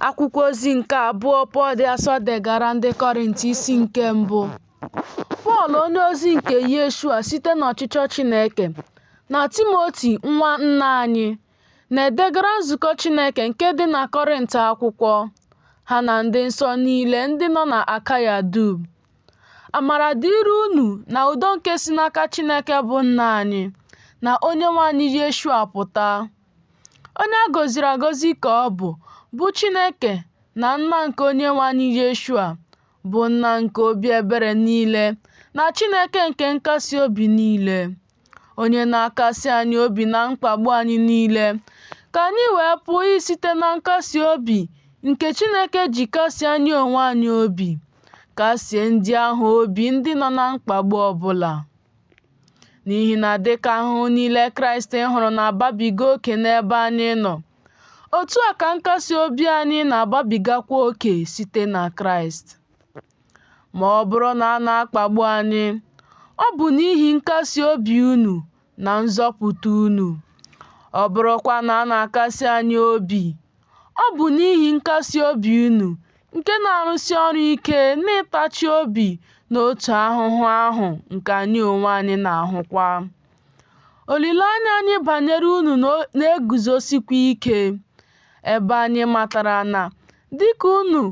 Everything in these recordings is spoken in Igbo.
Akwụkwọ ozi nke abụọ Pọl dị asọ degara ndị Kọrịnt isi nke mbụ. Pọl onyeozi nke Yeshua site n'ọchịchọ Chineke, na Timoti nwa nna anyị, na-edegara nzukọ Chineke nke dị na Kọrịnt akwụkwọ, ha na ndị nsọ niile ndị nọ na Akaya dum. Amara dịrị unu na udo nke si n'aka Chineke bụ Nna anyị, na Onyenwe anyị Yeshua pụta. Onye a gọziri agọzi ka ọ bụ, bụ Chineke na Nna nke Onyenwe anyị Yeshua, bụ Nna nke obi ebere niile na Chineke nke nkasi obi niile, onye na-akasi anyị obi na mkpagbu anyị niile, ka anyị wee pụọ isite na nkasi obi nke Chineke ji kasie anyị onwe anyị obi, kasie ndị ahụ obi ndị nọ na mkpagbu ọbụla. N'ihi na dịka ahụhụ niile Kraịst hụrụ na-ababiga oke n'ebe anyị nọ, otu a ka nkasi obi anyị na-ababigakwa oke site na Kraịst. Ma ọ bụrụ na a na-akpagbu anyị, ọ bụ n'ihi nkasi obi unu na nzọpụta unu. Ọ bụrụkwa na a na-akasi anyị obi, ọ bụ n'ihi nkasi obi unu nke na-arụsi ọrụ ike n'ịtachi obi n'otu ahụhụ ahụ nke anyị onwe anyị na-ahụkwa. Olileanya anyị banyere unu na-eguzosikwa ike, ebe anyị matara na dịka unu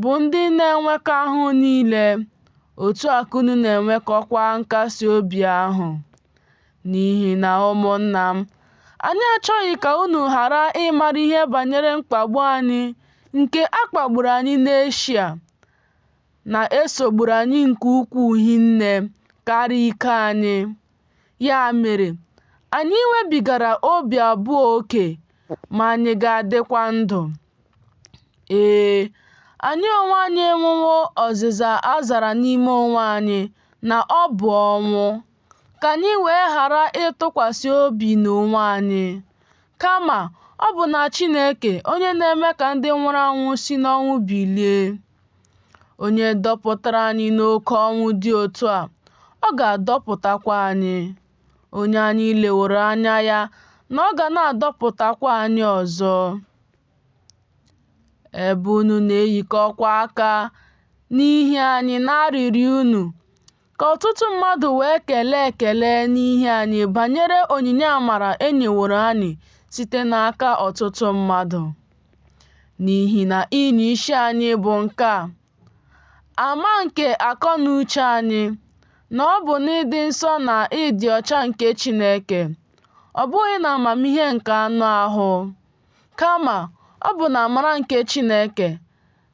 bụ ndị na-enwekọ ahụhụ niile, otu a ka unu na-enwekọkwa nkasi obi ahụ. N'ihi na ụmụnna m, anyị achọghị ka unu ghara ịmara ihe banyere mkpagbu anyị nke a kpagburu anyị n'Eshia, na e sogburu anyị nke ukwuu hinne karịa ike anyị. Ya mere, anyị nwebigara obi abụọ oke ma anyị ga-adịkwa ndụ. Ee, anyị onwe anyị enwewo ọzịza a zara n'ime onwe anyị na ọ bụ ọnwụ, ka anyị wee ghara ịtụkwasị obi n'onwe anyị, kama ọ bụ na Chineke, onye na-eme ka ndị nwụrụ anwụ si n'ọnwụ bilie, onye dọpụtara anyị n'oke ọnwụ dị otu a, ọ ga-adọpụtakwa anyị, onye anyị leworo anya ya na ọ ga na-adọpụtakwa anyị ọzọ. Ebe unu na-eyikọkwa aka n'ihi anyị n'arịrịọ unu, ka ọtụtụ mmadụ wee kelee ekele n'ihi anyị banyere onyinye amara e nyeworo anyị site n'aka ọtụtụ mmadụ. N'ihi na ịnya isi anyị bụ nke a, ama nke akọ na uche anyị, na ọ bụ n'ịdị nsọ na ịdị ọcha nke Chineke, ọ bụghị n'amamihe nke anụ ahụ, kama ọ bụ n'amara nke Chineke,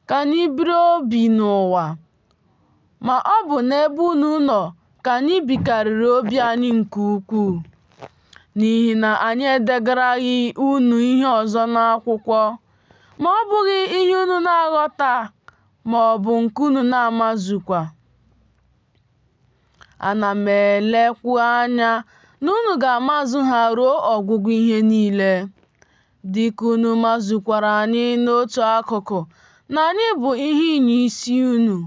ka anyị biri obi n'ụwa. Ma ọ bụ n'ebe unu nọ ka anyị bikarịrị obi anyị nke ukwuu. N'ihi na anyị edegaraghị unu ihe ọzọ n'akwụkwọ, ma ọ bụghị ihe unu na-aghọta ma ọ bụ nke unu na-amazukwa. Ana m elekwu anya na unu ga-amazu ha ruo ọgwụgwụ ihe niile, dị ka unu mazukwara anyị n'otu akụkụ na anyị bụ ihe ịnya isi unu,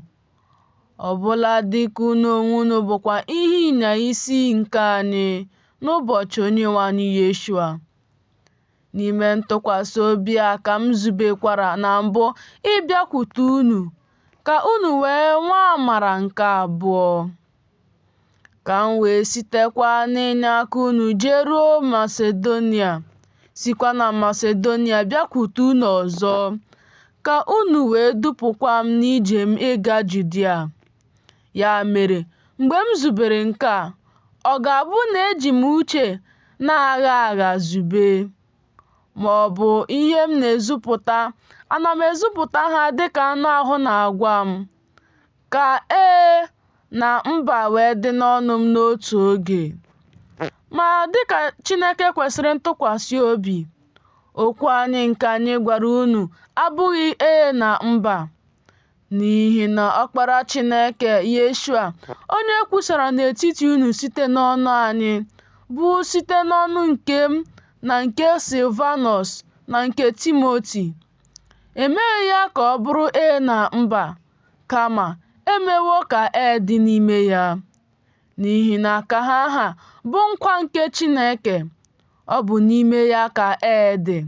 ọ bụla dị ka unu onwe unu bụkwa ihe ịnya isi nke anyị n'ụbọchị Onyenwe anyị Yeshua. N'ime ntụkwasị obi a ka m zubekwara na mbụ ịbịakwute unu, ka unu wee nwee amara nke abụọ. Ka m wee sitekwa n'inye aka unu jeruo Masedonia, sikwa na Masedonia bịakwute unu ọzọ, ka unu wee dupụkwa m n'ije m ịga Judia. Ya mere, mgbe m zubere nke a, ọ ga-abụ na eji m uche na-agha agha zube? Ma ọ bụ ihe m na-ezupụta, ana m ezupụta ha dịka anụ ahụ na-agwa m, ka ee na mba wee dị n'ọnụ m n'otu oge. Ma dịka Chineke kwesịrị ntụkwasị obi, okwu anyị nke anyị gwara unu abụghị ee na mba. N'ihi na Ọkpara Chineke, Yeshua, onye e kwusara n'etiti unu site n'ọnụ anyị, bụ site n'ọnụ nke m na nke Silvanọs na nke Timoti, emeghị ya ka ọ bụrụ ee na mba, kama e mewo ka ee dị n'ime ya. N'ihi na ka ha ha bụ nkwa nke Chineke, ọ bụ n'ime ya ka ee dị.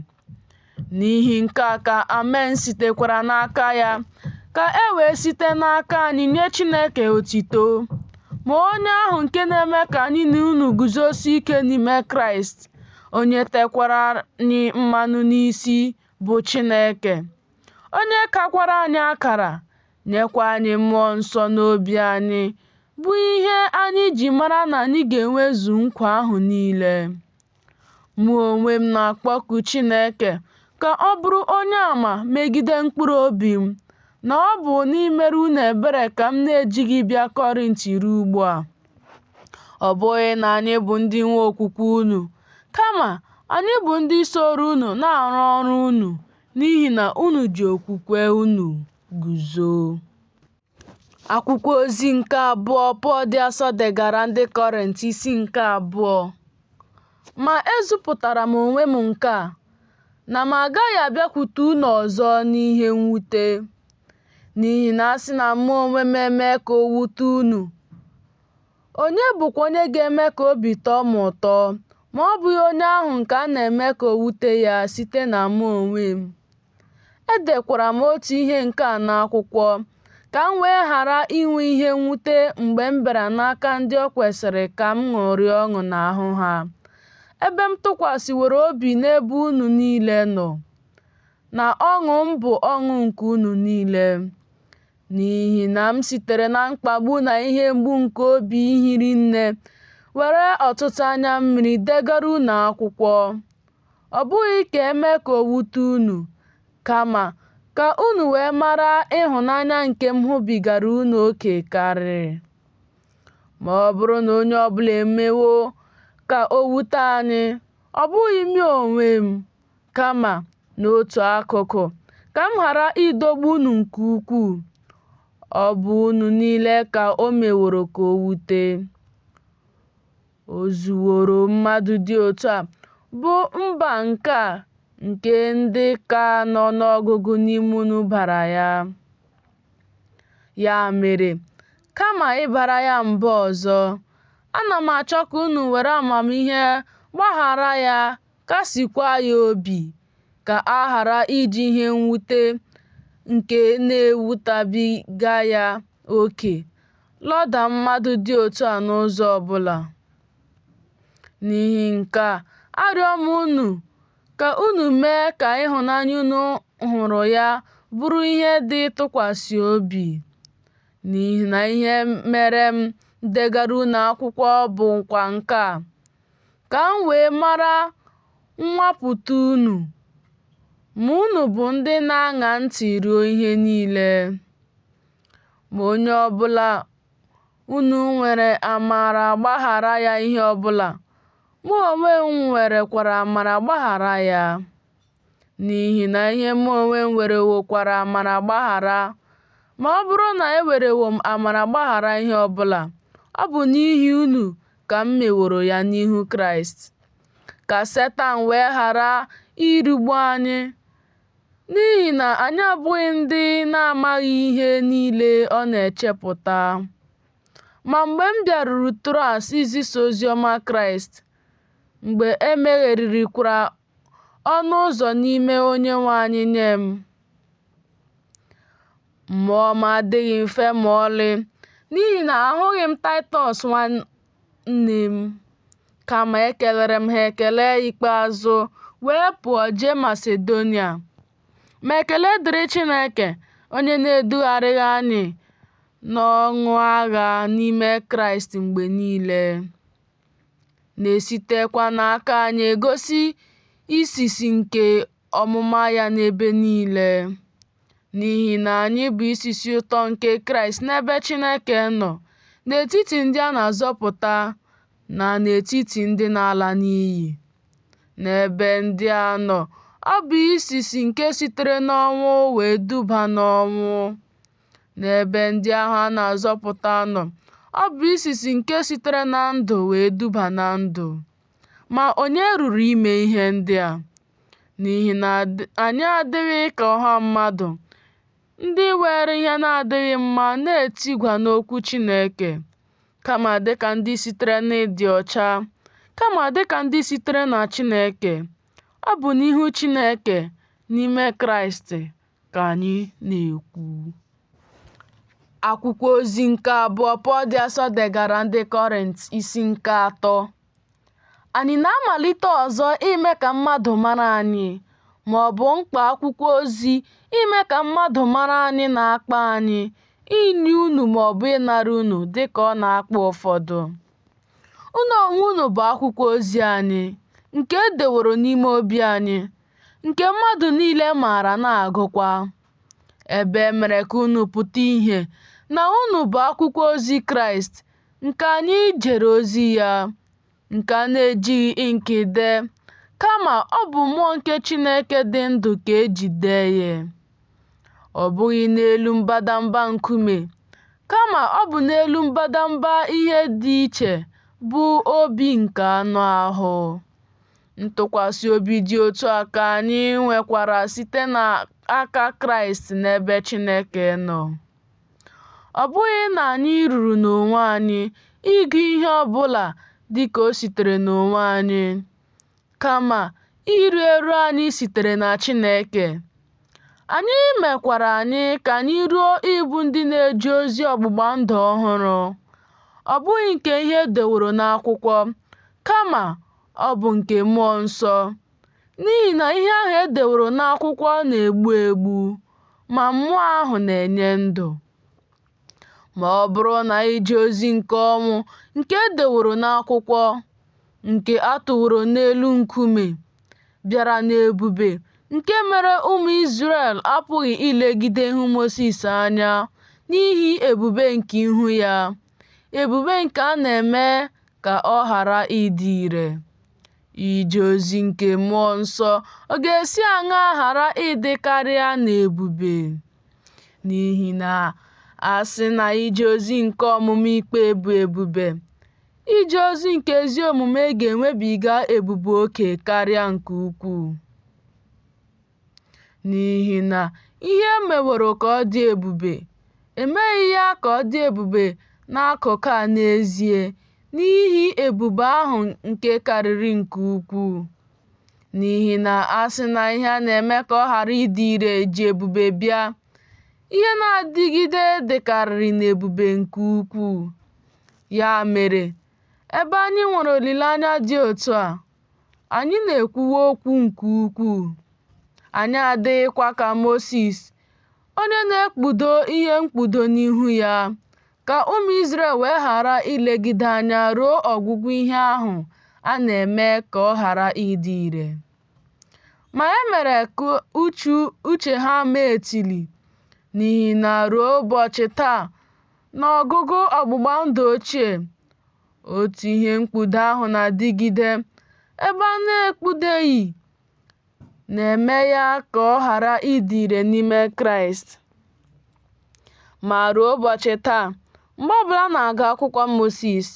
N'ihi nke a ka Amen sitekwara n'aka ya, ka e wee site n'aka anyị nye Chineke otito. Ma onye ahụ nke na-eme ka anyị na unu guzosie ike n'ime Kraịst, onye tekwara anyị mmanụ n'isi, bụ Chineke, onye kakwara anyị akara, nyekwa anyị mmụọ nsọ n'obi anyị, bụ ihe anyị ji mara na anyị ga-enwezu nkwa ahụ niile. Mụ onwe m na-akpọku Chineke ka ọ bụrụ onye ama megide mkpụrụ obi m, na ọ bụ n'imere unu ebere ka m na-ejighị bịa Kọrint ruo ugbu a. Ọ bụghị na anyị bụ ndị nwe okwukwe unu, kama anyị bụ ndị soro unu na-arụ ọrụ unu, n'ihi na unu ji okwukwe unu guzo. Akwụkwọ ozi nke abụọ Pọl dị asọ degara ndị Kọrint isi nke abụọ. Ma ezupụtara m onwe m nke a, na m agaghị abịakwute unu ọzọ n'ihe mwute. N'ihi na a sị na mụ onwe m eme ka o wute unu, onye bụkwa onye ga-eme ka obi tọọ m ụtọ, ma ọ bụghị onye ahụ nke a na-eme ka o wute ya site na mụ onwe m? Edekwara m otu ihe nke a n'akwụkwọ, ka m wee ghara inwe ihe mwute mgbe m bịara n'aka ndị o kwesịrị ka m ṅụrịa ọṅụ n'ahụ ha, ebe m tụkwasịworo obi n'ebe unu niile nọ, na ọṅụ m bụ ọṅụ nke unu niile. N'ihi na m sitere na mkpagbu na ihe mgbu nke obi hiri nne were ọtụtụ anya mmiri degara unu akwụkwọ, ọ bụghị ka e mee ka o wute unu, kama ka unu wee mara ịhụnanya nke m hụbigara unu oke karị. Ma ọ bụrụ na onye ọbụla emewo ka o wute anyị, ọ bụghị mụ onwe m, kama n'otu akụkụ, ka m ghara ịdọgbu unu nke ukwuu, ọ bụ unu niile ka o meworo ka o wute. O zuworo mmadụ dị otu a, bụ mba nke a nke ndị ka n'ọnụọgụgụ n'ime unu bara ya. Ya mere, kama ịbara ya mba ọzọ, ana m achọ ka unu were amamihe gbaghara ya, kasikwa ya obi, ka a ghara iji ihe mwute nke na-ewutebiga ya oke loda mmadụ dị otu a n'ụzọ ọbụla. N'ihi nke a, arịọ m unu ka unu mee ka ịhụnanya unu hụrụ ya bụrụ ihe dị tụkwasị obi. N'ihi na ihe mere m degara unu akwụkwọ bụkwa nke a, ka m wee mara nnwapụta unu, ma unu bụ ndị na-aṅa ntị ruo ihe niile. Ma onye ọbụla unu nwere amara gbaghara ya ihe ọbụla, mụ onwe m werekwara amara gbaghara ya. N'ihi na ihe mụ onwe m werewokwara amara gbaghara, ma ọ bụrụ na ewerewo m amara gbaghara ihe ọbụla, ọ bụ n'ihi unu ka m meworo ya n'ihu Kraịst, ka Setan wee ghara irigbu anyị, n'ihi na anyị abụghị ndị na-amaghị ihe niile ọ na-echepụta. Ma mgbe m bịaruru Troas izisa ozi ọma Kraịst, mgbe e megheririkwara ọnụ ụzọ n'ime Onyenwe anyị nye m, mmụọ m adịghị mfe ma ọlị, n'ihi na ahụghị m Taịtọs nwanne m, kama ekelere m ha ekele ikpeazụ wee pụọ jee Masedonia. Ma ekele dịrị Chineke, onye na-edugharịghị anyị n'ọṅụ agha n'ime Kraịst mgbe niile, na-esitekwa n'aka anyị egosi isisi nke ọmụma ya n'ebe niile. N'ihi na anyị bụ isisi ụtọ nke Kraịst n'ebe Chineke nọ, n'etiti ndị a na-azọpụta na n'etiti ndị na-ala n'iyi. N'ebe ndị a nọ, ọ bụ isisi nke sitere n'ọnwụ wee duba n'ọnwụ. N'ebe ndị ahụ a na-azọpụta nọ, ọ bụ isisi nke sitere na ndụ wee duba na ndụ. Ma onye ruru ime ihe ndị a? N'ihi na anyị adịghị ka ọha mmadụ, ndị were ihe na-adịghị mma na-etigwa n'okwu Chineke, kama dịka ndị sitere n'ịdị ọcha, kama dịka ndị sitere na Chineke. Ọ bụ n'ihu Chineke n'ime Kraịst ka anyị na-ekwu. Akwụkwọ ozi nke abụọ Pọl dị asọ degara ndị Kọrint isi nke atọ. Anyị na-amalite ọzọ ime ka mmadụ mara anyị, ma ọ bụ mkpa akwụkwọ ozi ime ka mmadụ mara anyị na-akpa anyị inye unu ma ọ bụ ịnara unu dị ka ọ na-akpa ụfọdụ. Unu onwe unu bụ akwụkwọ ozi anyị, nke e deworo n'ime obi anyị, nke mmadụ niile maara na-agụkwa. Ebe e mere ka unu pụta ìhè na unu bụ akwụkwọ ozi Kraịst, nke anyị jere ozi ya, nke a na-ejighị inki dee, kama ọ bụ mmụọ nke Chineke dị ndụ ka e ji dee ya. Ọ bụghị n'elu mbadamba nkume, kama ọ bụ n'elu mbadamba ihe dị iche bụ obi nke anụ ahụ. Ntụkwasị obi dị otu a ka anyị nwekwara site n'aka Kraịst n'ebe Chineke nọ. Ọ bụghị na anyị ruru n'onwe anyị ịgụ ihe ọ bụla dị ka o sitere n'onwe anyị, kama iru eru anyị sitere na Chineke. Anyị mekwara anyị ka anyị ruo ịbụ ndị na-eje ozi ọgbụgba ndụ ọhụrụ, ọ bụghị nke ihe e deworo n'akwụkwọ, kama ọ bụ nke mmụọ nsọ. N'ihi na ihe ahụ e deworo n'akwụkwọ na-egbu egbu, ma mmụọ ahụ na-enye ndụ. Ma ọ bụrụ na ije ozi nke ọnwụ nke e deworo n'akwụkwọ, nke a tụworo n'elu nkume, bịara n'ebube nke mere ụmụ Izrel apụghị ilegide ihu Mosis anya n'ihi ebube nke ihu ya, ebube nke a na-eme ka ọ ghara ịdị ire. Ije ozi nke mmụọ nsọ ọ ga-esi aṅaa ghara ịdị karịa n'ebube? N'ihi na a sị na ije ozi nke ọmụma ikpe bụ ebube, ije ozi nke ezi omume ga-enwebiga ebube oke karịa nke ukwuu. N'ihi na ihe e meworo ka ọ dị ebube, emeghị ya ka ọ dị ebube n'akụkụ a n'ezie n'ihi ebube ahụ nke karịrị nke ukwuu. N'ihi na a sị na ihe a na-eme ka ọ ghara ịdị ire ji ebube bịa, ihe na-adịgide dịkarịrị n'ebube nke ukwuu. Ya mere, ebe anyị nwere olileanya dị otu a, anyị na-ekwuwa okwu nke ukwuu. Anyị adịghịkwa ka Mosis, onye na-ekpudo ihe mkpudo n'ihu ya, ka ụmụ Izrel wee ghara ilegide anya ruo ọgwụgwụ ihe ahụ a na-eme ka ọ ghara ịdị ire. Ma e mere ka uche ha mee etili, n'ihi na ruo ụbọchị taa n'ọgụgụ ọgbụgba ndụ ochie, otu ihe mkpudo ahụ na-adịgide, ebe a na-ekpudoghị na-eme ya ka ọ ghara ịdị ire n'ime Kraịst. Ma ruo ụbọchị taa, mgbe ọbụla a na-agụ akwụkwọ Mosis,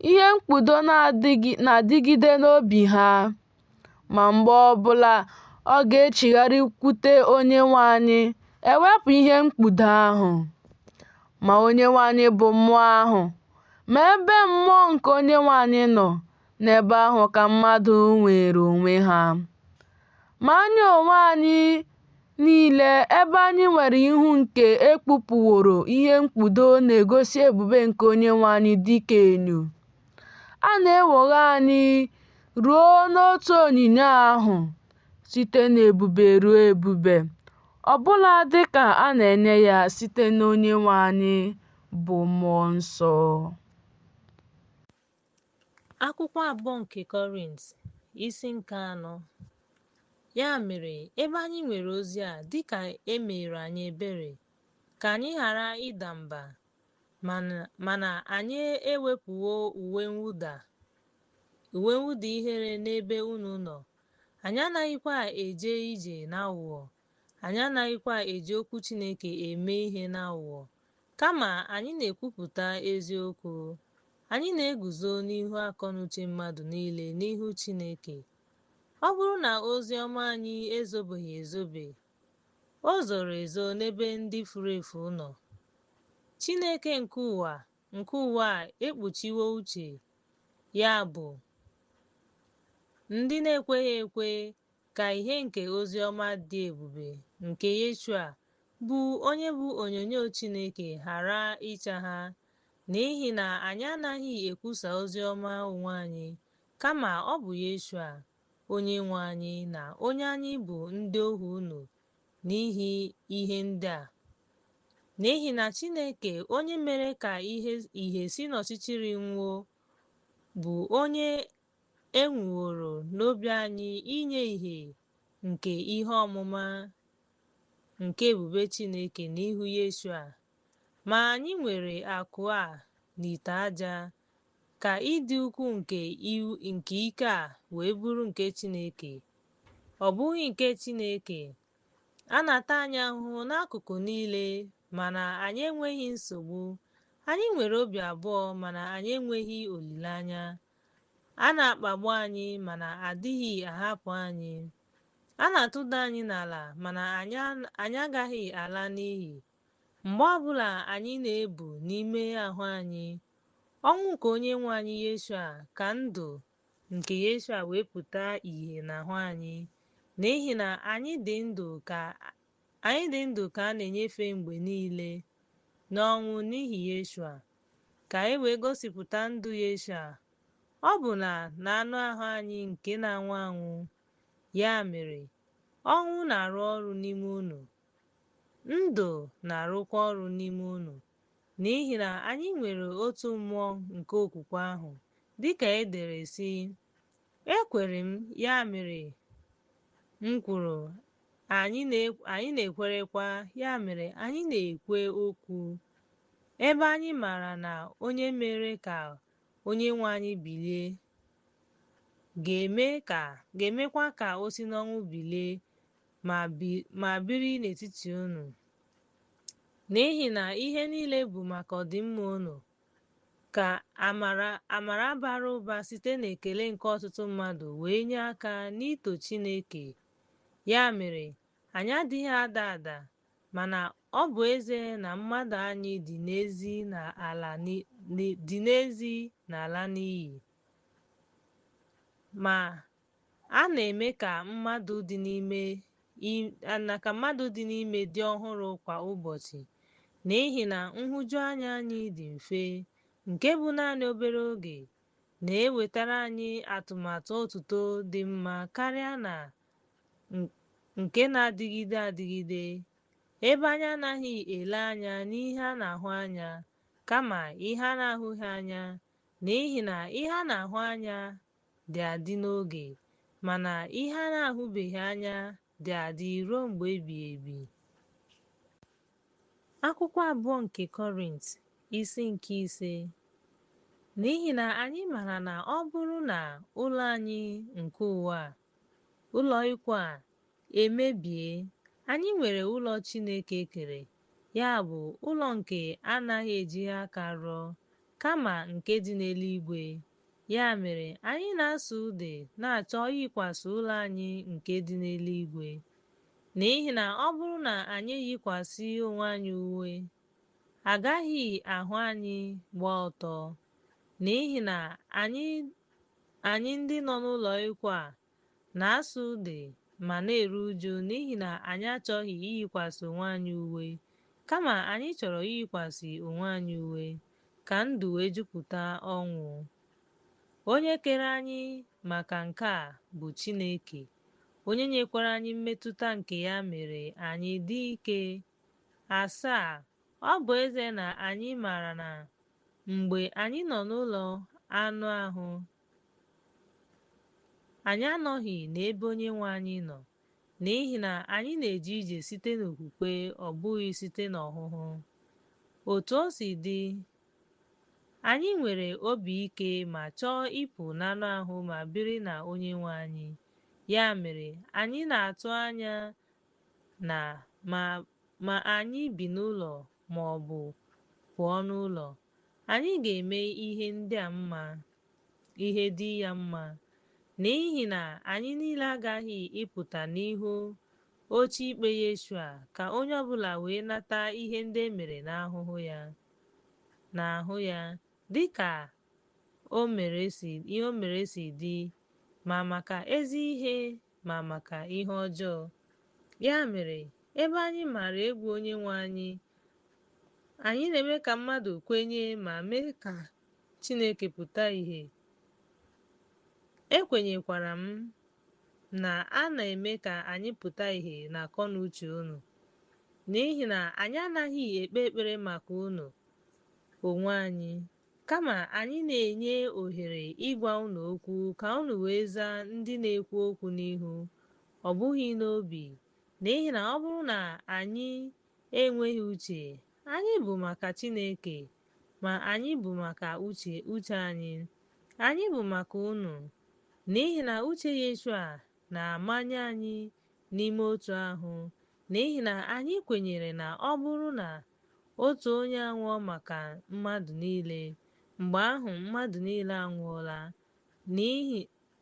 ihe mkpudo na-adịgide n'obi ha. Ma mgbe ọbụla ọ ga-echigharịkwute Onyenwe anyị, ewepụ ihe mkpudo ahụ. Ma Onyenwe anyị bụ Mmụọ ahụ, ma ebe Mmụọ nke Onyenwe anyị nọ, n'ebe ahụ ka mmadụ nwere onwe ha. Ma anyị onwe anyị niile, ebe anyị nwere ihu nke ekpupụworo ihe mkpudo na-egosi ebube nke Onyenwe anyị dịka enyo, a na-enwogha anyị ruo n'otu onyinyo ahụ, site n'ebube ruo ebube, ọbụla dị ka a na-enye ya site n'Onyenwe anyị bụ Mmụọ Nsọ. Akwụkwọ abụọ nke Kọrint, isi nke anọ. Ya mere, ebe anyị nwere ozi a, dịka e meere anyị ebere, ka anyị ghara ịda mba, mana anyị ewepụwo uwe mwụda ihere n'ebe unu nọ, anyị anaghịkwa eje ije n'aghụghọ, anyị anaghịkwa eji okwu Chineke eme ihe n'aghụghọ, kama anyị na-ekwupụta eziokwu. Anyị na-eguzo n'ihu akọnuche mmadụ niile n'ihu Chineke. Ọ bụrụ na ozi ọma anyị ezobeghị ezobe, o zoro ezo n'ebe ndị furu efu nọ. Chineke nke ụwa a ekpuchiwo uche, ya bụ, ndị na-ekweghị ekwe, Ka ìhè nke ozi ọma dị ebube nke Yeshua, bụ onye bụ onyinyo Chineke, ghara ịcha ha. N'ihi na anyị anaghị ekwusa ozi ọma onwe anyị, kama ọ bụ Yeshua, onye nwe anyị, na onye anyị bụ ndị ohu unu n'ihi ihe ndị a. N'ihi na Chineke, onye mere ka ìhè si n'ọchịchịrị nwuo, bụ onye e nwuworo n'obi anyị inye ìhè nke ihe ọmụma nke ebube Chineke n'ihu Yeshua. Ma anyị nwere akụ a n'ite aja, ka ịdị ukwuu nke ike a wee bụrụ nke Chineke, ọ bụghị nke Chineke. A na-ata anyị ahụhụ n'akụkụ niile, mana anyị enweghị nsogbu. Anyị nwere obi abụọ, mana anyị enweghị olileanya. A na-akpagbu anyị, mana adịghị ahapụ anyị. A na-atụda anyị n'ala, mana anyị agaghị ala n'iyi. Mgbe ọbụla anyị na-ebu n'ime ahụ anyị ọnwụ nke onye nwe anyị Yeshua, ka ndụ nke Yeshua wee pụta ìhè n'ahụ anyị. N'ihi na anyị dị ndụ ka a na-enyefe mgbe niile n'ọnwụ n'ihi Yeshua, ka e wee gosipụta ndụ Yeshua, ọ bụ na n'anụ ahụ anyị nke na-anwụ anwụ. Ya mere, ọnwụ na-arụ ọrụ n'ime unu, ndụ na-arụkwa ọrụ n'ime unu, n'ihi na anyị nwere otu mmụọ nke okwukwe ahụ, dịka e dere sị, ekwere m, ya mere m kwuru, anyị na-ekwerekwa, ya mere anyị na-ekwu okwu, ebe anyị maara na onye mere ka onye nwe anyị bilie ga-emekwa ka o si n'ọnwụ bilie ma biri n'etiti unu. N'ihi na ihe niile bụ maka ọdịmma unu, ka amara bara ụba site n'ekele nke ọtụtụ mmadụ wee nye aka n'ito Chineke. Ya mere, anyị adịghị ada ada, mana ọ bụ ezie na mmadụ anyị dị n'ezi na-ala n'iyi, ma a na-eme ka mmadụ dị n'ime dị ọhụrụ kwa ụbọchị. N'ihi na nhụjuanya anyị dị mfe, nke bụ naanị obere oge, na-ewetara anyị atụmatụ otuto dị mma karịa na nke na-adịgide adịgide, ebe anyị anaghị ele anya n'ihe a na-ahụ anya, kama ihe a na-ahụghị anya, n'ihi na ihe a na-ahụ anya dị adị n'oge, mana ihe a na-ahụbeghị anya dị adị ruo mgbe ebighị ebi. Akwụkwọ abụọ nke Kọrint, isi nke 5. N'ihi na anyị maara na ọ bụrụ na ụlọ anyị nke ụwa, ụlọ ikwu a, emebie, anyị nwere ụlọ Chineke kere, ya bụ ụlọ nke anaghị eji aka rụọ, kama nke dị n'eluigwe. Ya mere, anyị na-asụ ude na-achọ iyikwasị ụlọ anyị nke dị n'eluigwe. N'ihi na ọ bụrụ na anyị eyikwasị onwe anyị uwe, agaghị ahụ anyị gba ọtọ. N'ihi na anyị ndị nọ n'ụlọ ikwu a na-asụ ude ma na-eru uju n'ihi na anyị achọghị iyikwasị onwe anyị uwe, kama anyị chọrọ iyikwasị onwe anyị uwe, ka ndụ wee jupụta ọnwụ. Onye kere anyị maka nke a bụ Chineke, onye nyekwara anyị mmetụta nke ya mere anyị dị ike. 7. Ọ bụ ezie na anyị maara na mgbe anyị nọ n'ụlọ anụ ahụ, anyị anọghị n'ebe onye nwe anyị nọ, n'ihi na anyị na-eje ije site n'okwukwe, ọ bụghị site n'ọhụhụ. Otu o si dị, anyị nwere obi ike ma chọọ ịpụ n'anụ ahụ ma biri na onye nwe anyị. Ya mere, anyị na-atụ anya na ma anyị bi n'ụlọ ma ọ bụ pụọ n'ụlọ, anyị ga-eme ihe dị ya mma, n'ihi na anyị niile agaghị ịpụta n'ihu oche ikpe Yeshua, ka onye ọbụla wee nata ihe ndị e mere n'ahụ ya, dịka ihe o mere si dị, ma maka ezi ihe ma maka ihe ọjọọ. Ya mere, ebe anyị maara egwu Onyenwe anyị, anyị na-eme ka mmadụ kwenye ma mee ka Chineke pụta ìhè. Ekwenyekwara m na a na-eme ka anyị pụta ìhè n'akọnuche unu. N'ihi na anyị anaghị ekpe ekpere maka unu onwe anyị, kama anyị na-enye ohere ịgwa unu okwu ka unu wee zaa ndị na-ekwu okwu n'ihu, ọ bụghị n'obi. N'ihi na ọ bụrụ na anyị enweghị uche, anyị bụ maka Chineke, ma anyị bụ maka uche uche anyị. Anyị bụ maka unu. N'ihi na uche Yeshua na-amanye anyị n'ime otu ahụ, n'ihi na anyị kwenyere na ọ bụrụ na otu onye anwụọ maka mmadụ niile, mgbe ahụ mmadụ niile anwụọla. N'ihi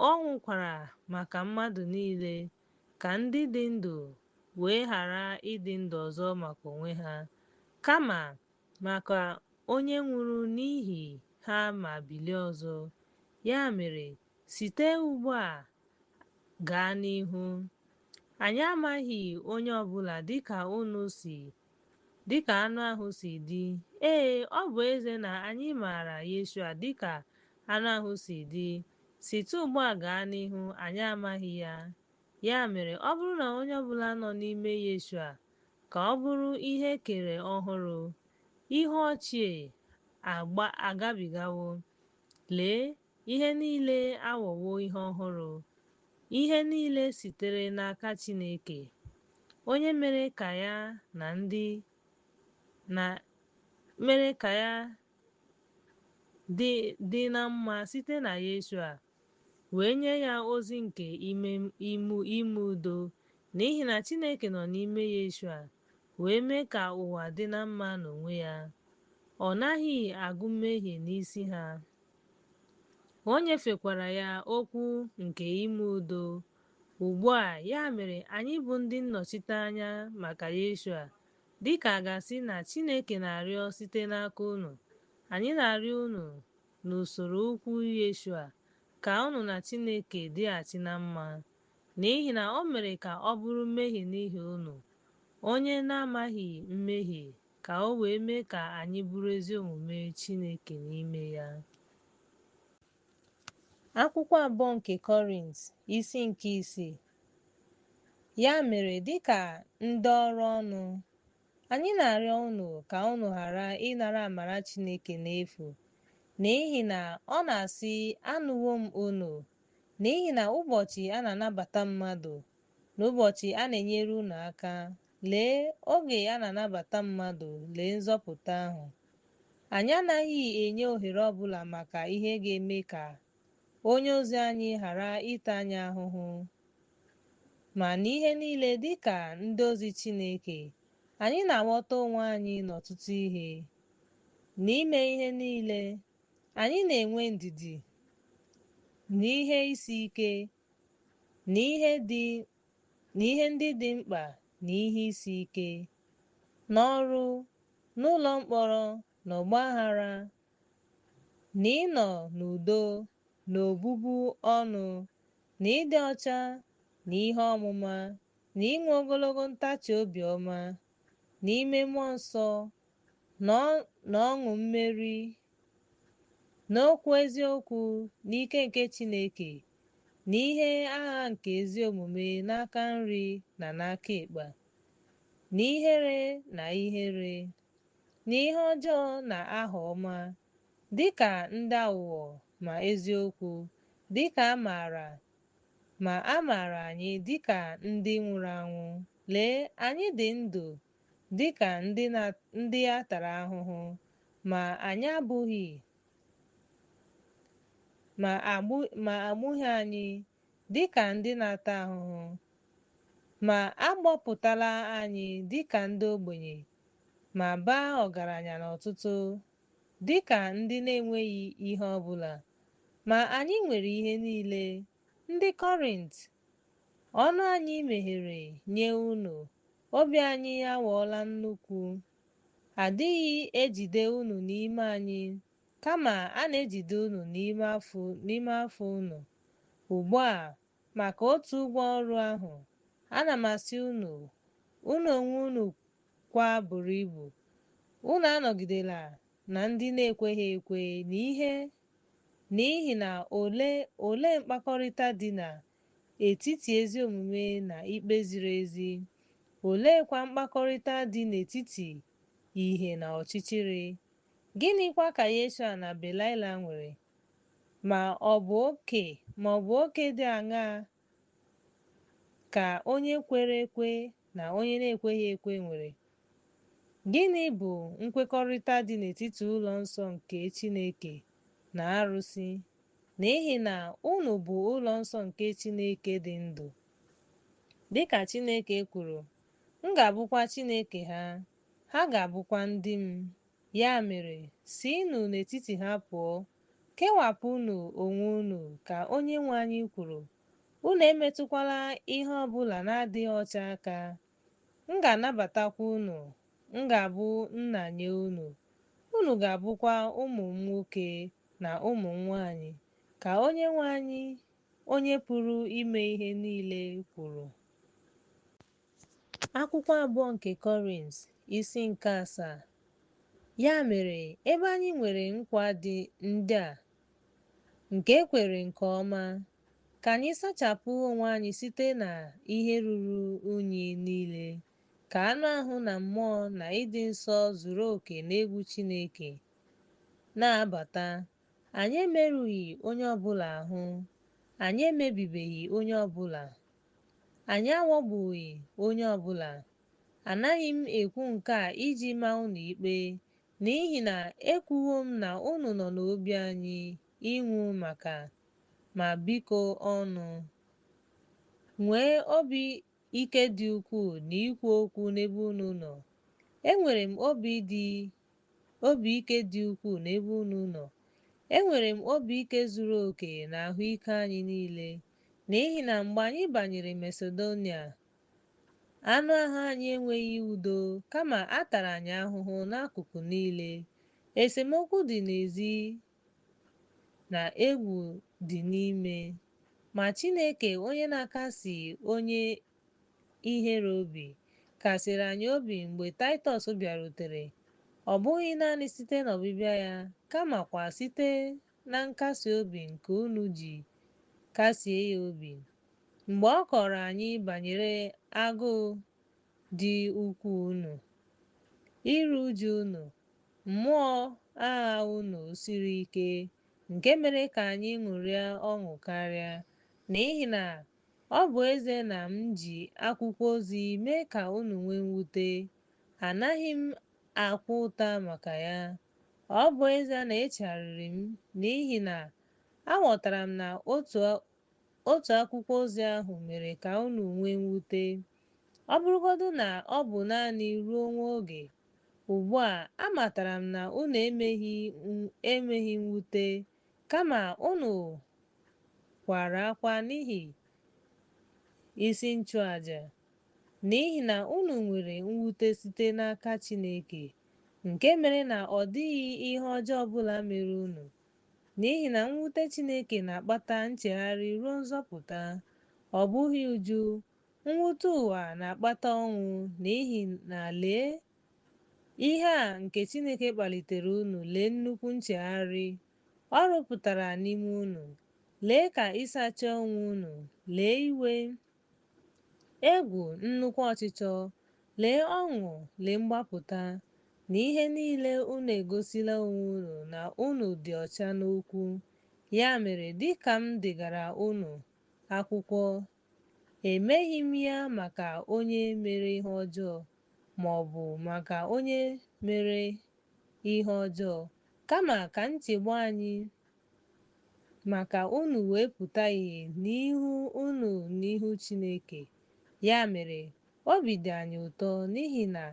ọ nwụkwara maka mmadụ niile, ka ndị dị ndụ wee ghara ịdị ndụ ọzọ maka onwe ha, kama maka onye nwụrụ n'ihi ha ma bilie ọzọ. Ya mere, site ugbu a gaa n'ihu, anyị amaghị onye ọbụla dịka unu si dịka anụ ahụ si dị. Ee, ọ bụ ezie na anyị maara Yeshua dịka anụ ahụ si dị, site ugbu a gaa n'ihu, anyị amaghị ya. Ya mere, ọ bụrụ na onye ọbụla nọ n'ime Yeshua, ka ọ bụrụ ihe e kere ọhụrụ, ihe ochie agabigawo. Lee, ihe niile aghọwo ihe ọhụrụ. Ihe niile sitere n'aka Chineke, onye mere ka ya na ndị na mere ka ya dị na mma site na Yeshua, wee nye ya ozi nke ime udo, n'ihi na Chineke nọ n'ime Yeshua, wee mee ka ụwa dị na mma n'onwe ya. Ọ naghị agụ mmehie n'isi ha. O nyefekwara ya okwu nke ime udo. Ugbu a, ya mere, anyị bụ ndị nnọchiteanya maka Yeshua, dịka a ga-asị na Chineke na-arịọ site n'aka unu. Anyị na-arịọ unu n'usoro ukwu Yeshua, ka unu na Chineke dịghachi na mma. N'ihi na o mere ka ọ bụrụ mmehie n'ihi unu, onye na-amaghị mmehie, ka o wee mee ka anyị bụrụ ezi omume Chineke n'ime ya. Akwụkwọ abụọ nke Kọrint, isi nke isii. Ya mere, dịka ndị ọrụ ọnụ, anyị na-arịọ unu ka unu ghara ịnara amara Chineke n'efu. N'ihi na ọ na-asị, anụwo m unu, n'ihi na ụbọchị a na-anabata mmadụ, na ụbọchị a na-enyere unu aka, lee, oge a na-anabata mmadụ, lee nzọpụta ahụ. Anyị anaghị enye ohere ọbụla maka ihe ga-eme ka onye ozi anyị ghara ịta anyị ahụhụ. Ma n'ihe niile dịka ndị ozi Chineke, anyị na-aghọta onwe anyị n'ọtụtụ ihe. N'ime ihe niile, anyị na-enwe ndidi n'ihe isi ike, n'ihe ndị dị mkpa na ihe isi ike, n'ọrụ, n'ụlọ mkpọrọ, n'ọgba aghara, n'ịnọ n'udo, n'obubu ọnụ, n'ịdị ọcha, n'ihe ọmụma, n'inwe ogologo ntachi obi ọma, n'ime mmụọ nsọ, n'ọṅụ mmeri, n'okwu eziokwu, n'ike nke Chineke, n'ihe agha nke ezi omume n'aka nri na n'aka ekpe, n'ihere na ihere, n'ihe ọjọọ na aha ọma, dịka ndị aghụghọ ma eziokwu, dịka a maara ma a maara anyị dịka ndị nwụrụ anwụ. Lee, anyị dị ndụ dịka ndị a tara ahụhụ, ma anyị abụghị ma agbụghị anyị dịka ndị na-ata ahụhụ, ma a gbapụtala anyị dịka ndị ogbenye, ma baa ọgaranya n'ọtụtụ, dịka ndị na-enweghị ihe ọbụla, ma anyị nwere ihe niile. Ndị Kọrint, ọnụ anyị meghere nye unu, obi anyị aghọọla nnukwu. Adịghị ejide unu n'ime anyị, kama a na-ejide unu n'ime afọ unu. Ugbu a, Maka otu ụgwọ ọrụ ahụ, ana m asị unu, unu onwe unu kwa buru ibu. Unu anọgidela na ndị na-ekweghị ekwe n'ihi na olee mkpakọrịta dị n'etiti ezi omume na ikpe ziri ezi? Oleekwa mkpakọrịta dị n'etiti ìhè na ọchịchịrị? Gịnịkwa ka Yeshua na Belaịla nwere? Ma ọ bụ oke dị aṅaa ka onye kwere ekwe na onye na-ekweghị ekwe nwere? Gịnị bụ nkwekọrịta dị n'etiti ụlọ nsọ nke Chineke na arụsị? N'ihi na unu bụ ụlọ nsọ nke Chineke dị ndụ. Dịka Chineke kwuru, M ga-abụkwa Chineke ha, ha ga-abụkwa ndị m. Ya mere, sinụ n'etiti ha pụọ, kewapụnụ onwe unu, ka Onyenwe anyị kwuru. Unu emetụkwala ihe ọ bụla na-adịghị ọcha aka. M ga-anabatakwa unu, m ga-abụ nna nye unu, unu ga-abụkwa ụmụ m nwoke na ụmụ m nwanyị, ka Onyenwe anyị, onye pụrụ ime ihe niile kwuru. Akwụkwọ abụọ nke Kọrint, isi nke asaa. Ya mere, ebe anyị nwere nkwa dị ndị a nke e kwere nke ọma, ka anyị sachapụ onwe anyị site na ihe ruru unyi niile, ka anụ ahụ na mmụọ na ịdị nsọ zuru oke n'egwu Chineke na-abata. Anyị emerụghị onye ọbụla ahụ, anyị emebibeghị onye ọbụla, anyị aghọgbughị onye ọbụla. Anaghị m ekwu nke a iji maa unu ikpe, n'ihi na ekwuwo m na unu nọ n'obi anyị ịnwụ maka ma bikọ ọnụ. Nwee obi ike dị ukwuu n'ikwu okwu n'ebe unu nọ. Enwere m obi ike dị ukwuu n'ebe unu nọ. Enwere m obi ike zuru oke na ahụike anyị niile, n'ihi na mgbe anyị banyere Masedonia, anụ ahụ anyị enweghị udo, kama a tara anyị ahụhụ n'akụkụ niile. Esemokwu dị n'ezi na egwu dị n'ime. Ma Chineke onye na-akasi onye ihere obi, kasiri anyị obi mgbe Taịtọs bịarutere, ọ bụghị naanị site n'ọbịbịa ya, kamakwa site na nkasi obi nke unu ji kasie ya obi, mgbe ọ kọrọ anyị banyere agụụ dị ukwuu unu, iru uju unu, mmụọ agha unu siri ike, nke mere ka anyị ṅụrịa ọṅụ karịa, n'ihi na ọ bụ ezie na m ji akwụkwọ ozi mee ka unu nwee mwute, anaghị m akwa ụta maka ya. Ọ bụ ezie na echegharịrị m, n'ihi na aghọtara m na otu akwụkwọ ozi ahụ mere ka unu nwee mwute, ọ bụrụgodị na ọ bụ naanị ruo nwa oge. Ugbu a amatara m na unu emeghị mwute, kama unu kwara akwa n'ihi isi nchụaja, n'ihi na unu nwere mwute site n'aka Chineke, nke mere na ọ dịghị ihe ọjọọ ọbụla mere unu. N'ihi na mwute Chineke na-akpata nchegharị ruo nzọpụta, ọ bụghị uju. Mwute ụwa na-akpata ọnwụ, n'ihi na lee, ihe a nke Chineke kpalitere unu, lee nnukwu nchegharị ọ rụpụtara n'ime unu. Lee ka ịsacha onwe unu, lee iwe, egwu, nnukwu ọchịchọ, lee ọṅụ, lee mgbapụta. N'ihe niile unu egosila onwe unu na unu dị ọcha n'okwu. Ya mere, dịka m degara unu akwụkwọ, emeghị m ya maka onye mere ihe ọjọọ ma ọ bụ maka onye mere ihe ọjọọ, kama ka nchegbu anyị maka unu wee pụta ìhè n'ihu unu n'ihu Chineke. Ya mere, obi dị anyị ụtọ n'ihi na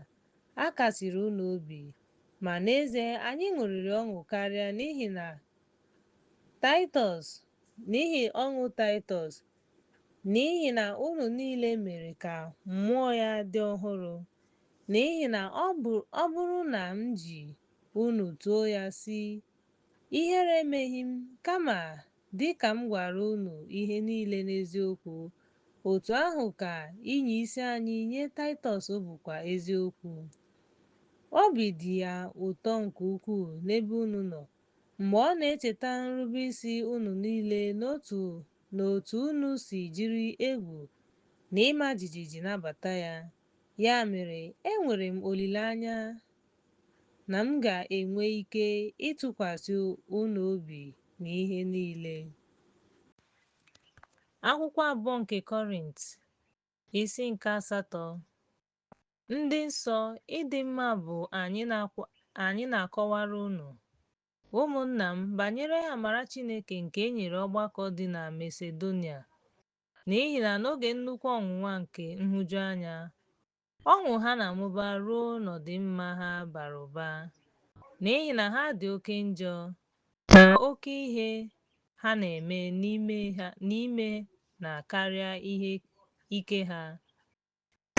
a kasiri unu obi, ma n'ezie anyị ṅụrịrị ọṅụ karịa n'ihi ọṅụ Taịtọs, n'ihi na unu niile mere ka mmụọ ya dị ọhụrụ. N'ihi na ọ bụrụ na m ji unu too ya sị, ihere emeghị m, kama dị ka m gwara unu ihe niile n'eziokwu, otu ahụ ka ịnya isi anyị nye Taịtọs bụkwa eziokwu. Obi dị ya ụtọ nke ukwuu n'ebe unu nọ, mgbe ọ na-echeta nrubeisi unu niile n'otu na otu unu si jiri egwu na ịma jijiji nabata ya. Ya mere, enwere m olileanya na m ga-enwe ike ịtụkwasị unu obi n'ihe niile. Akwụkwọ abụọ nke Kọrint, isi nke asatọ. Ndị nsọ, ịdị mma bụ anyị na-akọwara unu, ụmụnna m, banyere amara Chineke nke e nyere ọgbakọ dị na Masedonia. N'ihi na n'oge nnukwu ọnwụnwa nke nhụjuanya, ọṅụ ha na-amụba ruo n'ọdịmma ha bara ụba. N'ihi na ha dị oke njọ, na oke ihe ha na-eme n'ime na karịa ihe ike ha.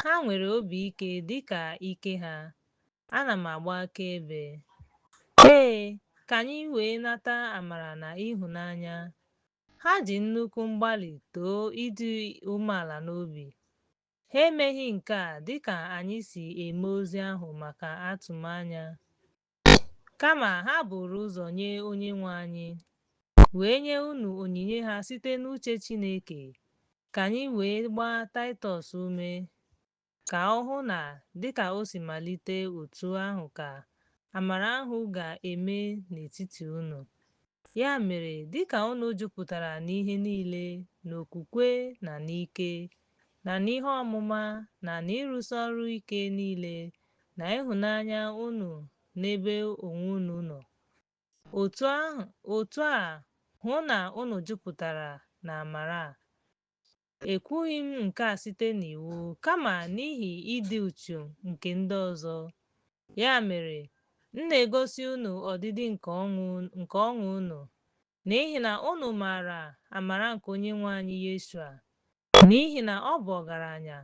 Ha nwere obi ike dị ka ike ha. Ana m agba akaebe. Ee, ka anyị wee nata amara na ịhụnanya. Ha ji nnukwu mgbalị too ịdị umeala n'obi. Ha emeghị nke a dị ka anyị si eme ozi ahụ maka atụmanya, kama ha buru ụzọ nye Onyenwe anyị, wee nye unu onyinye ha site n'uche Chineke, ka anyị wee gbaa Taịtọs ume, ka ọ hụ na dịka o si malite otu ahụ ka amara ahụ ga-eme n'etiti unu. Ya mere, dịka unu jupụtara n'ihe niile, n'okwukwe na n'ike, na n'ihe ọmụma, na n'ịrụsi ọrụ ike niile, na ịhụnanya unu n'ebe onwe unu nọ, otu a hụ na unu jupụtara n'amara a. Ekwughị m nke a site n'iwu, kama n'ihi ịdị uchu nke ndị ọzọ. Ya mere, m na-egosi unu ọdịdị nke ọṅụ unu, n'ihi na unu maara amara nke Onyenwe anyị Yeshua. N'ihi na ọ bụ ọgaranya,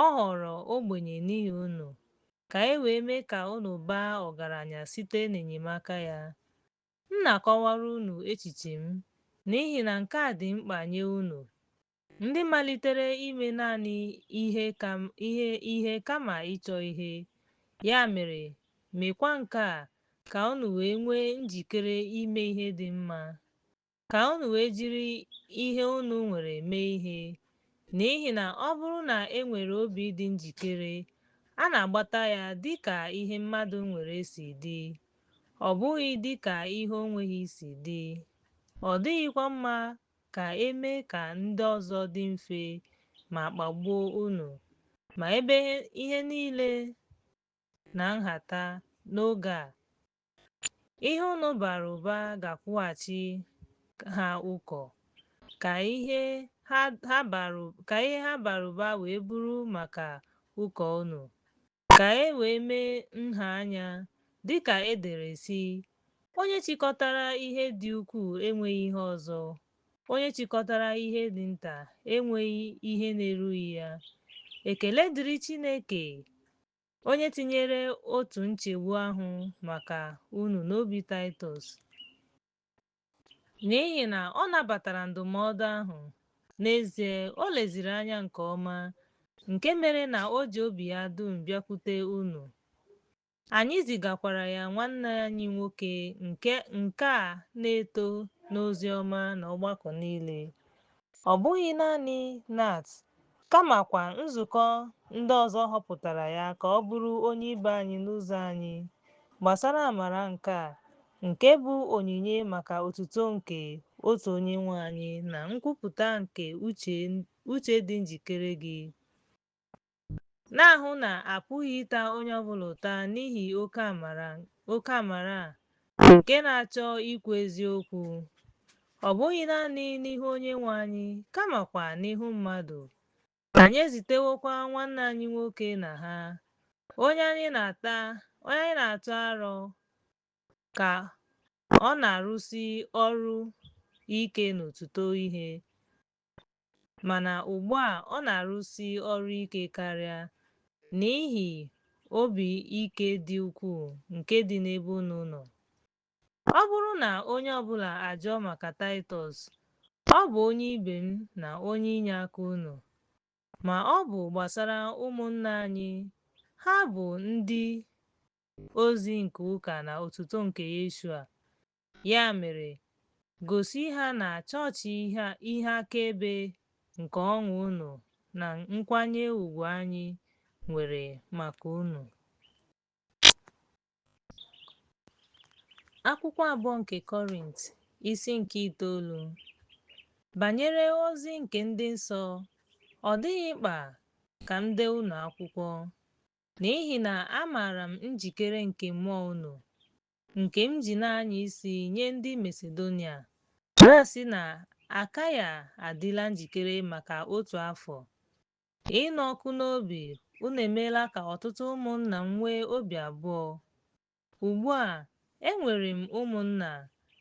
ọ ghọrọ ogbenye n'ihi unu, ka e wee mee ka unu baa ọgaranya site n'enyemaka ya. M na-akọwara unu echiche m, n'ihi na nke a dị mkpa nye unu, ndị malitere ime naanị ihe kama ịchọ ihe. Ya mere, meekwa nke a, ka unu wee nwee njikere ime ihe dị mma, ka unu wee jiri ihe unu nwere mee ihe. N'ihi na ọ bụrụ na e nwere obi dị njikere, a na-agbata ya dị ka ihe mmadụ nwere si dị, ọ bụghị dị ka ihe o nweghị si dị. Ọ dịghịkwa mma ka e mee ka ndị ọzọ dị mfe ma kpagbuo unu, ma ebe ihe niile na nhata n'oge a, ihe unu bara ụba ga-akwụghachi ha ụkọ, ka ihe ha bara ụba wee bụrụ maka ụkọ unu, ka e wee mee nha anya, dị ka e dere sị, Onye chịkọtara ihe dị ukwuu enweghị ihe ọzọ, onye chịkọtara ihe dị nta enweghị ihe na-erughị ya. Ekele dịrị Chineke, onye tinyere otu nchegbu ahụ maka unu n'obi Taịtọs, n'ihi na ọ nabatara ndụmọdụ ahụ. N'ezie, o leziri anya nke ọma, nke mere na o ji obi ya dum bịakwute unu. Anyị zigakwara ya nwanne anyị nwoke nke a na-eto n'ozi ọma n'ọgbakọ niile. Ọ bụghị naanị Nat, kamakwa nzukọ ndị ọzọ họpụtara ya ka ọ bụrụ onye ibe anyị n'ụzọ anyị gbasara amara nke a, nke bụ onyinye maka otuto nke otu Onyenwe anyị na nkwupụta nke uche dị njikere gị. Na-ahụ na a pụghị ịta onye ọbụla ụta n'ihi oke amara a nke na-achọ ikwu eziokwu, ọ bụghị naanị n'ihu Onyenwe anyị, kamakwa n'ihu mmadụ. Anyị ezitewokwa nwanne anyị nwoke na ha, onye anyị na-atụ aro ka ọ na-arụsi ọrụ ike n'ọtụtụ ihe, mana ugbu a ọ na-arụsi ọrụ ike karịa, n'ihi obi ike dị ukwuu nke dị n'ebe unu nọ. Ọ bụ bụrụ na onye ọbụla ajụọ maka Taịtọs, ọ bụ onye ibe m na onye inyeaka unu. Ma ọ bụ gbasara ụmụnna anyị, ha bụ ndị ozi nke ụka na otuto nke Yeshua. Ya mere, gosi ha na chọọchị ihe akaebe nke ọṅụ unu na nkwanye ùgwù anyị nwere maka unu. Akwụkwọ abụọ nke Kọrint, isi nke itoolu. Banyere ozi nke ndị nsọ, ọ dịghị mkpa ka m dee unu akwụkwọ, n'ihi na amaara m njikere nke mmụọ unu, nke m ji na-anya isi nye ndị Masedonia, na-asị na Akaya adịla njikere maka otu afọ. Ịnụ ọkụ n'obi unu emeela ka ọtụtụ ụmụnna m nwee obi abụọ. Ugbu a, enwere m ụmụnna,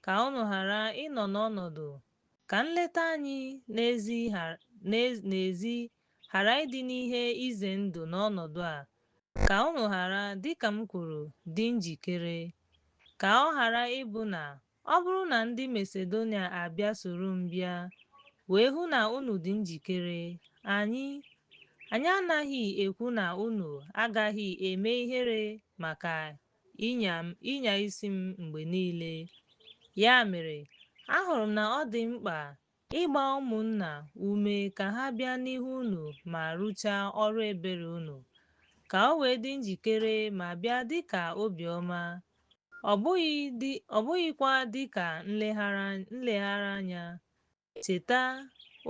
ka unu ghara ịnọ n'ọnọdụ ka nleta anyị n'ezi ghara ịdị n'ihe ize ndụ n'ọnọdụ a, ka unu ghara, dịka m kwuru, dị njikere. Ka ọ ghara ịbụ na ọ bụrụ na ndị Masedonia abịa soro m bịa, wee hụ na unu dị njikere, anyị anyị anaghị ekwu na unu agaghị eme ihere maka ịnya isi m mgbe niile. Ya mere, ahụrụ m na ọ dị mkpa ịgba ụmụnna ume ka ha bịa n'ihu unu ma rụchaa ọrụ ebere unu, ka o wee dị njikere ma bịa dịka obiọma, ọ bụghịkwa dịka nleghara anya. Cheta,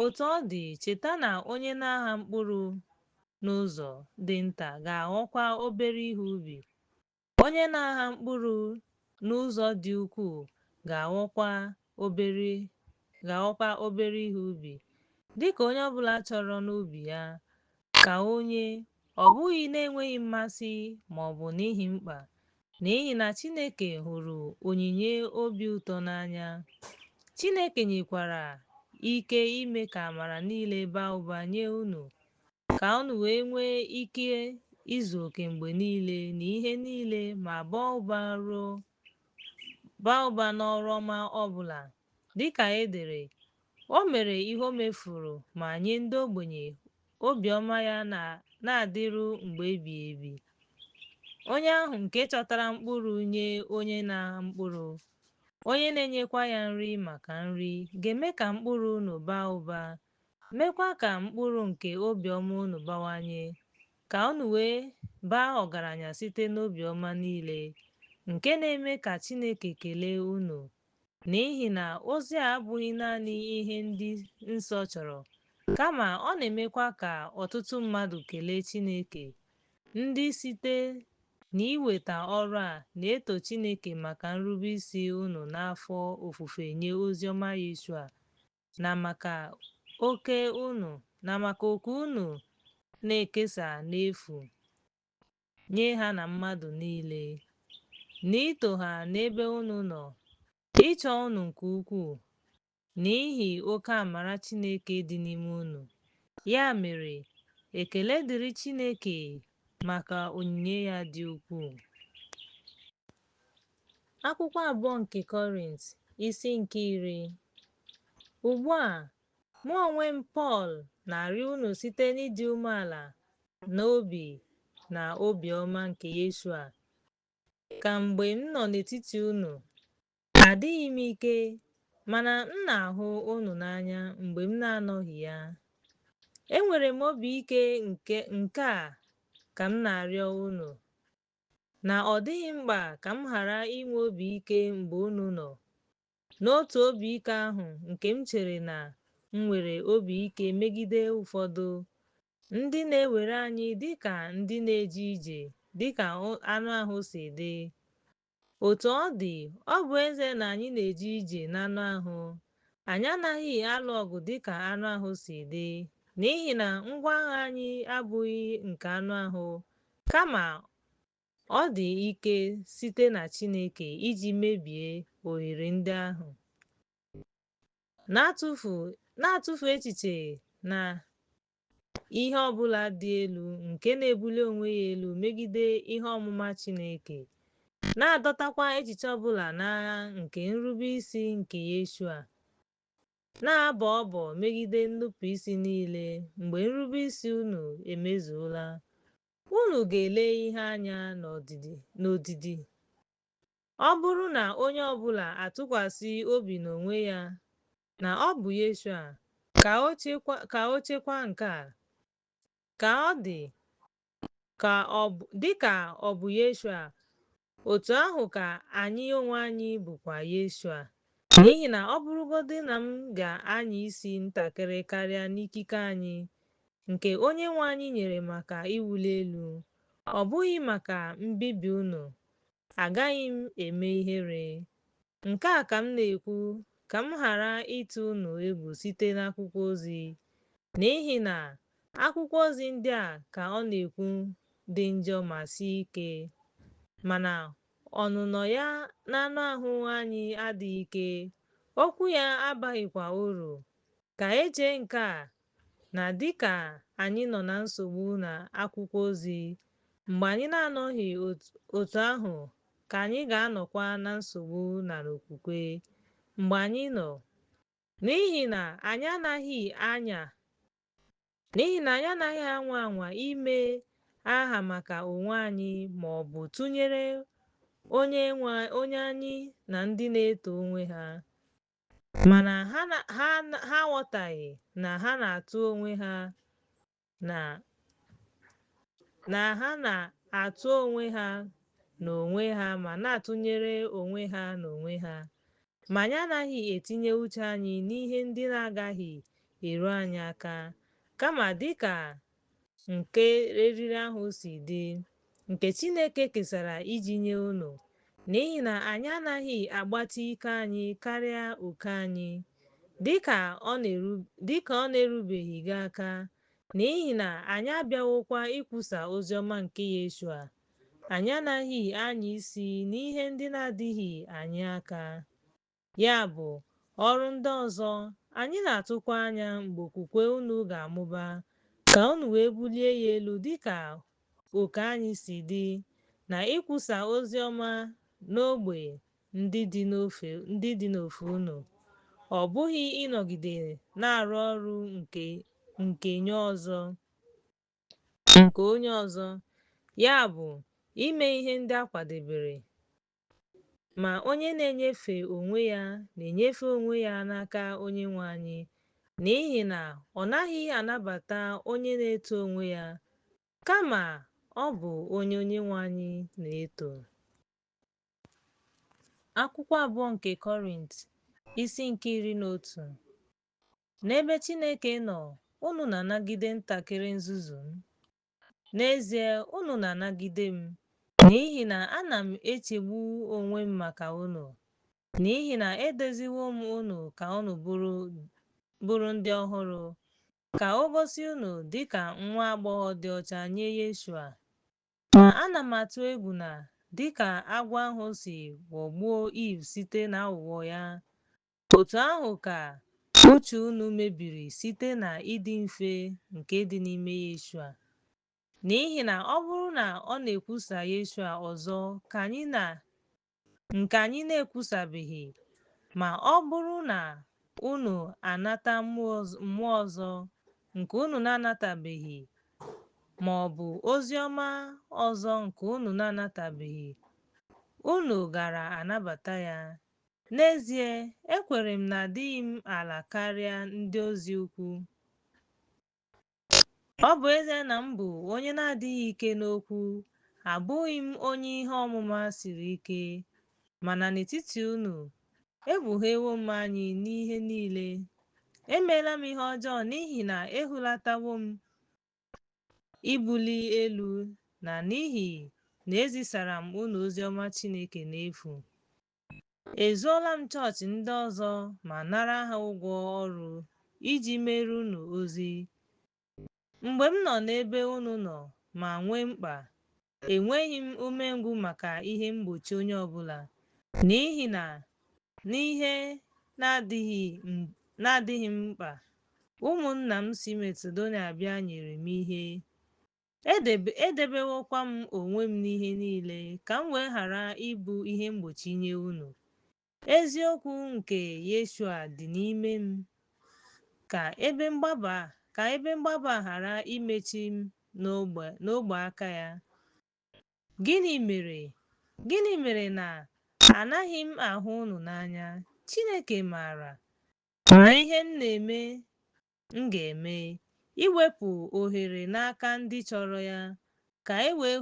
otu ọ dị, cheta na onye na-agha mkpụrụ n'ụzọ dị nta ga-aghọkwa obere ihe ubi. Onye na-agha mkpụrụ n'ụzọ dị ukwuu ga-aghọkwa obere ihe ubi. Dịka onye ọbụla chọrọ n'ubi ya, ka onye, ọ bụghị na-enweghị mmasị ma ọ bụ n'ihi mkpa, n'ihi na Chineke hụrụ onyinye obi ụtọ n'anya. Chineke nyekwara ike ime ka amara niile baa ụba nye unu, ka unu wee nwee ike izu oke mgbe niile n'ihe niile ma baa ụba n'ọrụ ọma ọbụla. Dịka e dere, o mere ihe o mefuru ma nye ndị ogbenye, obiọma ya na-adịru mgbe ebighị ebi. Onye ahụ nke chọtara mkpụrụ nye onye na-agha mkpụrụ, onye na-enyekwa ya nri maka nri, ga-eme ka mkpụrụ unu baa ụba, meekwa ka mkpụrụ nke obiọma unu bawanye, ka unu wee baa ọgaranya site n'obiọma niile, nke na-eme ka Chineke kelee unu. N'ihi na ozi a abụghị naanị ihe ndị nsọ chọrọ, kama ọ na-emekwa ka ọtụtụ mmadụ kelee Chineke, ndị site n'iweta ọrụ a na-eto Chineke maka nrubeisi unu n'afọ ofufe nye oziọma Yeshua, na maka oke unu na-ekesa n'efu nye ha na mmadụ niile, n'ito ha n'ebe unu nọ, ịchọ unu nke ukwuu, n'ihi oke amara Chineke dị n'ime unu. Ya mere, ekele dịrị Chineke maka onyinye ya dị ukwuu. Akwụkwọ abụọ nke Kọrint, isi nke iri. Ugbu a, mụ onwe m Pọl na-arịọ unu site n'ịdị umeala n'obi na obiọma nke Yeshua, ka mgbe m nọ n'etiti unu, adịghị m ike, mana m na-ahụ unu n'anya mgbe m na-anọghị ya. Enwere m obi ike nke a ka m na-arịọ unu, na ọ dịghị mkpa ka m ghara inwe obi ike mgbe unu nọ, n'otu obi ike ahụ nke m chere na m nwere obi ike megide ụfọdụ ndị na-ewere anyị dịka ndị na-eje ije dịka anụ ahụ si dị. Otu ọ dị, ọ bụ ezie na anyị na-eje ije n'anụ ahụ, anyị anaghị alụ ọgụ dịka anụ ahụ si dị, n'ihi na ngwa agha anyị abụghị nke anụ ahụ, kama ọ dị ike site na Chineke iji mebie oghere ndị ahụ. Na-atụfu echiche na ihe ọ bụla dị elu nke na-ebuli onwe ya elu megide ihe ọmụma Chineke, Na-adọtakwa echiche ọbụla n'agha nke nrube isi nke Yeshua, na-abọ ọbọ megide nnupụisi niile. Mgbe nrube isi unu emezuola, unu ga-ele ihe anya n'odidi. Ọ bụrụ na onye ọbụla atụkwasị obi n'onwe ya na ọ bụ Yeshua, ka o chekwaa nke a, ka ọ dị ka ọ bụ Yeshua, otu ahụ ka anyị onwe anyị bụkwa Yeshua. N'ihi na ọ bụrụgodị na m ga-anya isi ntakịrị karịa n'ikike anyị, nke Onyenwe anyị nyere maka iwuli elu, ọ bụghị maka mbibi unu, agaghị m eme ihere. Nke a ka m na-ekwu ka m ghara ịtụ unu egwu site n'akwụkwọ ozi, n'ihi na akwụkwọ ozi ndị a ka ọ na-ekwu dị njọ ma sie ike, mana ọnụnọ ya n'anụ ahụ anyị adịghị ike, okwu ya abaghịkwa uru. Ka e chee nke a, na dịka anyị nọ na nsogbu na akwụkwọ ozi, mgbe anyị na-anọghị otu ahụ ka anyị ga-anọkwa na nsogbu na n'okwukwe mgbe anyị nọ. N'ihi na anyị anaghị anwa anwa ime aha maka onwe anyị ma ọ bụ tụnyere onye anyị na ndị na-eto onwe ha. Mana ha aghọtaghị na ha na-atụ onwe ha na ha na-atụ onwe ha n'onwe ha ma na-atụnyere onwe ha n'onwe ha. Ma anyị anaghị etinye uche anyị n'ihe ndị na-agaghị eru anyị aka, kama dịka nke eriri ahụ si dị, nke Chineke kesara iji nye unu. N'ihi na anyị anaghị agbatị ike anyị karịa oke anyị, dịka ọ na-erubeghị gị aka, n'ihi na anyị abịawokwa ikwusa oziọma nke Yeshua. Anyị anaghị anya isi n'ihe ndị na-adịghị anyị aka, ya bụ, ọrụ ndị ọzọ. Anyị na-atụkwa anya mgbe okwukwe unu ga-amụba, ka unu wee bulie ya elu dịka oke anyị si dị, na ikwusa ozi ọma n'ogbe ndị dị n'ofe unu, ọ bụghị ịnọgide na-arụ ọrụ nke onye ọzọ, ya bụ, ime ihe ndị a kwadebere. Ma onye na-enyefe onwe ya na-enyefe onwe ya n'aka Onyenwe anyị, n'ihi na ọ naghị anabata onye na-eto onwe ya, kama ọ bụ onye Onyenwe anyị na-eto. Akwụkwọ abụọ nke Kọrint, isi nke 11. N'ebe Chineke nọ, unu na-anagide ntakịrị nzuzu m. N'ezie, unu na-anagide m, n'ihi na ana m echegbu onwe m maka unu, n'ihi na edoziwo m unu ka unu bụrụ ndị ọhụrụ, ka o gosi unu dịka nwa agbọghọ dị ọcha nye Yeshua. Ma ana m atụ egwu na, dịka agwọ ahụ si ghọgbuo Iv site n'aghụghọ ya, otu ahụ ka uche unu mebiri site na ịdị mfe nke dị n'ime Yeshua. N'ihi na ọ bụrụ na ọ na-ekwusa Yeshua ọzọ nke anyị na-ekwusabeghị, ma ọ bụrụ na unu anata mmụọ ọzọ nke unu na-anatabeghị, ma ọ bụ ozi ọma ọzọ nke unu na-anatabeghị, unu gara anabata ya. N'ezie, ekwere m na adịghị m ala karịa ndị ozi ukwu. Ọ bụ ezie na m bụ onye na-adịghị ike n'okwu, abụghị m onye ihe ọmụma siri ike, mana n'etiti unu, ekpughewo m anyị n'ihe niile. Emeela m ihe ọjọọ n'ihi na ehulatawo m ibuli elu na n'ihi na ezisara m unu oziọma Chineke n'efu. Ezuola m chọọchị ndị ọzọ ma nara ha ụgwọ ọrụ iji mere unu ozi. Mgbe m nọ n'ebe unu nọ ma nwee mkpa, enweghị m umengwụ maka ihe mgbochi onye ọbụla, n'ihi na n'ihe na-adịghị m mkpa, ụmụnna m si Masedonia bịa nyere m ihe. Edebewokwa m onwe m n'ihe niile, ka m wee ghara ịbụ ihe mgbochi nye unu. Eziokwu nke Yeshua dị n'ime m, ka ebe mgbaba ghara imechi m n'ogbe aka ya. Gịnị mere? Gịnị mere na anaghị m ahụ unu n'anya? Chineke maara. Ma ihe m na-eme, m ga-eme, iwepụ ohere n'aka ndị chọrọ ya, ka e wee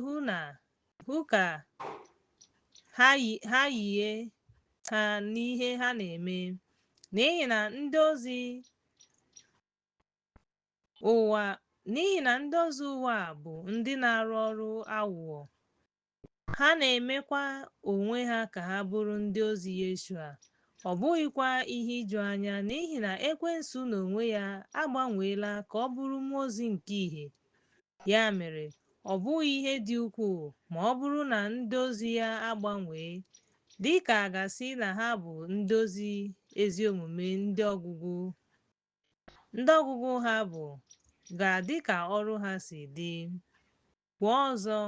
hụ ka ha yie ha n'ihe ha na-eme. N'ihi na ndị ozi ụwa bụ ndị na-arụ ọrụ aghụghọ, ha na-emekwa onwe ha ka ha bụrụ ndị ozi Yeshua. Ọ bụghịkwa ihe ijuanya, n'ihi na Ekwensu n'onwe ya agbanweela ka ọ bụrụ mmụọ ozi nke ìhè. Ya mere, ọ bụghị ihe dị ukwuu ma ọ bụrụ na ndị ozi ya agbanwee, dị ka a ga-asị na ha bụ ndị ozi ezi omume. Ndị ọgwụgwụ ha bụ ga-adị ka ọrụ ha si dị. Kwuo ọzọ,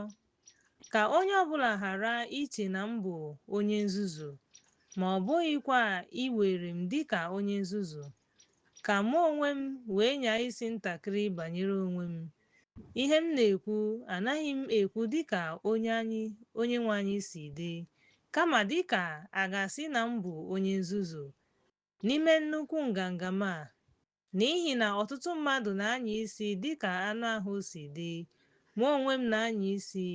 ka onye ọbụla ghara iche na m bụ onye nzuzu, ma ọ bụghịkwa iwere m dịka onye nzuzu, ka mụ onwe m wee nyaa isi ntakịrị banyere onwe m. Ihe m na-ekwu, anaghị m ekwu dịka onye nwe anyị si dị, kama dịka a ga-asị na m bụ onye nzuzu, n'ime nnukwu nganga m a. N'ihi na ọtụtụ mmadụ na-anya isi dịka anụ ahụ si dị, mụ onwe m na-anya isi,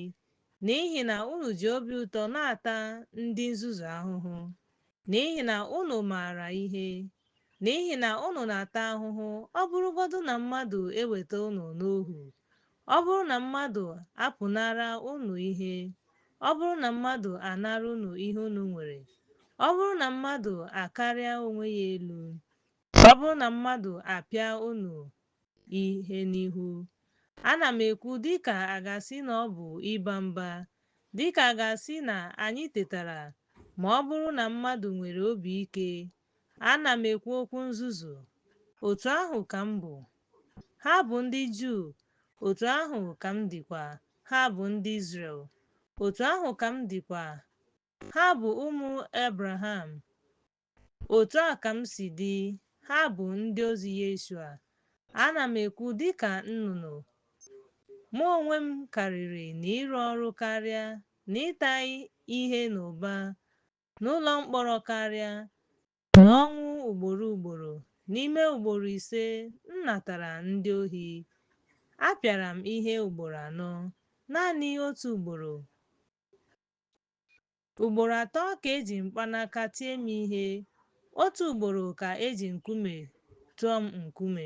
n'ihi na unu ji obi ụtọ na-ata ndị nzuzu ahụhụ, n'ihi na unu maara ihe, n'ihi na unu na-ata ahụhụ. Ọ bụrụgodu na mmadụ eweta unu n'ohu, ọ bụrụ na mmadụ apụnara unu ihe, ọ bụrụ na mmadụ anara unu ihe unu nwere, ọ bụrụ na mmadụ akarịa onwe ya elu, ọ bụrụ na mmadụ apịa unu ihe n'ihu. Ana m ekwu dịka a ga-asị na ọ bụ ịba mba, dịka a ga-asị na anyị tetara, ma ọ bụrụ na mmadụ nwere obi ike, ana m ekwu okwu nzuzu. Otu ahụ ka m bụ. Ha bụ ndị Juu, otu ahụ ka m dịkwa. Ha bụ ndị Izrel, otu ahụ ka m dịkwa. Ha bụ ụmụ Abraham, otu a ka m si dị. Ha bụ ndị ozi Yeshua. Ana m ekwu dịka nnụnụ. Mụ onwe m karịrị n'ịrụ ọrụ karịa, n'ịta ihe n'ụba, n'ụlọ mkpọrọ karịa, n'ọnwụ ugboro ugboro. N'ime ugboro 5 m natara ndị ohi. Apịara m ihe ugboro 4, naanị otu ugboro. Ugboro 3 ka eji mkpanaka tie m ihe, otu ugboro ka eji nkume tụọ m nkume.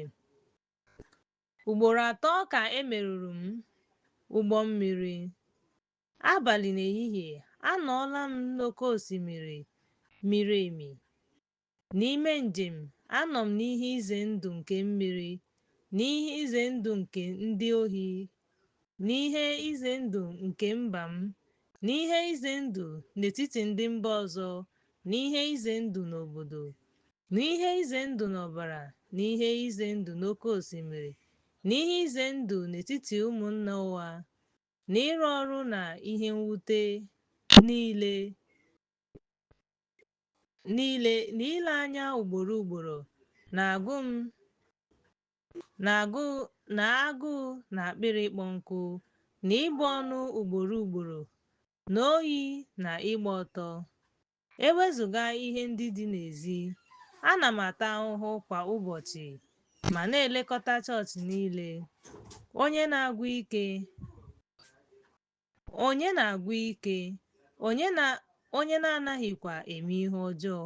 Ugboro 3 ka e merụrụ m ụgbọ mmiri. Abalị na ehihie, anọọla m n'oké osimiri miri emi. N'ime njem, anọ m n'ihe ize ndụ nke mmiri, n'ihe ize ndụ nke ndị ohi, n'ihe ize ndụ nke mba m, n'ihe ize ndụ n'etiti ndị mba ọzọ, n'ihe ize ndụ n'obodo, n'ihe ize ndụ n'ọbara, n'ihe ize ndụ n'oké osimiri, n'ihe ize ndụ n'etiti ụmụnna ụwa, n'ịrụ ọrụ na ihe mwute niile, n'ile anya ugboro ugboro, na agụụ na akpịrị ịkpọ nkụ, na ịbụ ọnụ ugboro ugboro, na oyi na ịgba ọtọ. Ewezuga ihe ndị dị n'ezi, ana m ata ahụhụ kwa ụbọchị ma na-elekọta chọọchị niile. Onye na-agwụ ike, onye na-anaghịkwa eme ihe ọjọọ,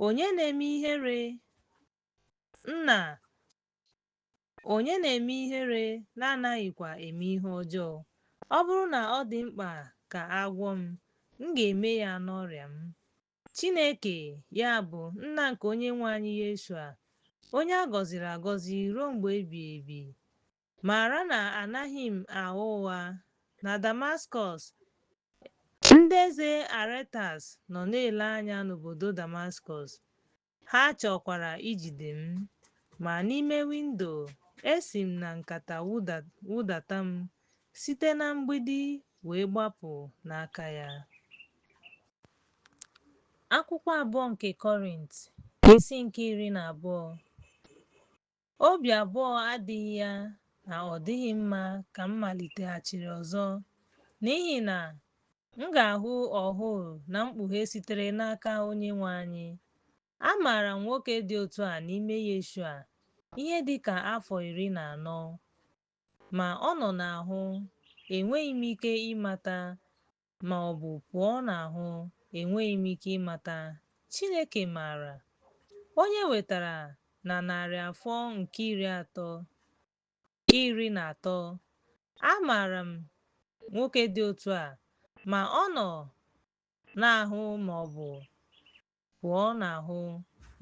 onye na-eme ihere nna, onye na-eme ihere na-anaghịkwa eme ihe ọjọọ. Ọ bụrụ na ọ dị mkpa ka a gwọọ m, m ga-eme ya n'ọrịa m. Chineke, ya bụ, Nna nke Onyenwe anyị Yeshua, onye a gọziri agọzi ruo mgbe ebighị ebi, maara na anaghị m agha ụgha. Na Damaskọs, ndị eze Aretas nọ na-ele anya n'obodo Damaskọs. Ha chọkwara ijide m, ma n'ime windo, esi m na nkata wụdata m. site na mgbidi wee gbapụ n'aka ya. Akwụkwọ abụọ nke Kọrint, isi nke 12. Obi abụọ adịghị ya na ọ dịghị mma ka m maliteghachiri ọzọ, n'ihi na m ga-ahụ ọhụụ na mkpughe sitere n'aka Onyenwe anyị. Amaara m nwoke dị otu a n'ime Yeshua ihe dị ka afọ 14, ma ọ nọ n'ahụ, enweghị m ike ịmata, ma ọ bụ pụọ n'ahụ, enweghị m ike ịmata. Chineke maara. Onye wetara na narị afọ nke 13, amaara m nwoke dị otu a, ma ọ nọ n'ahụ ma ọ bụ pụọ n'ahụ,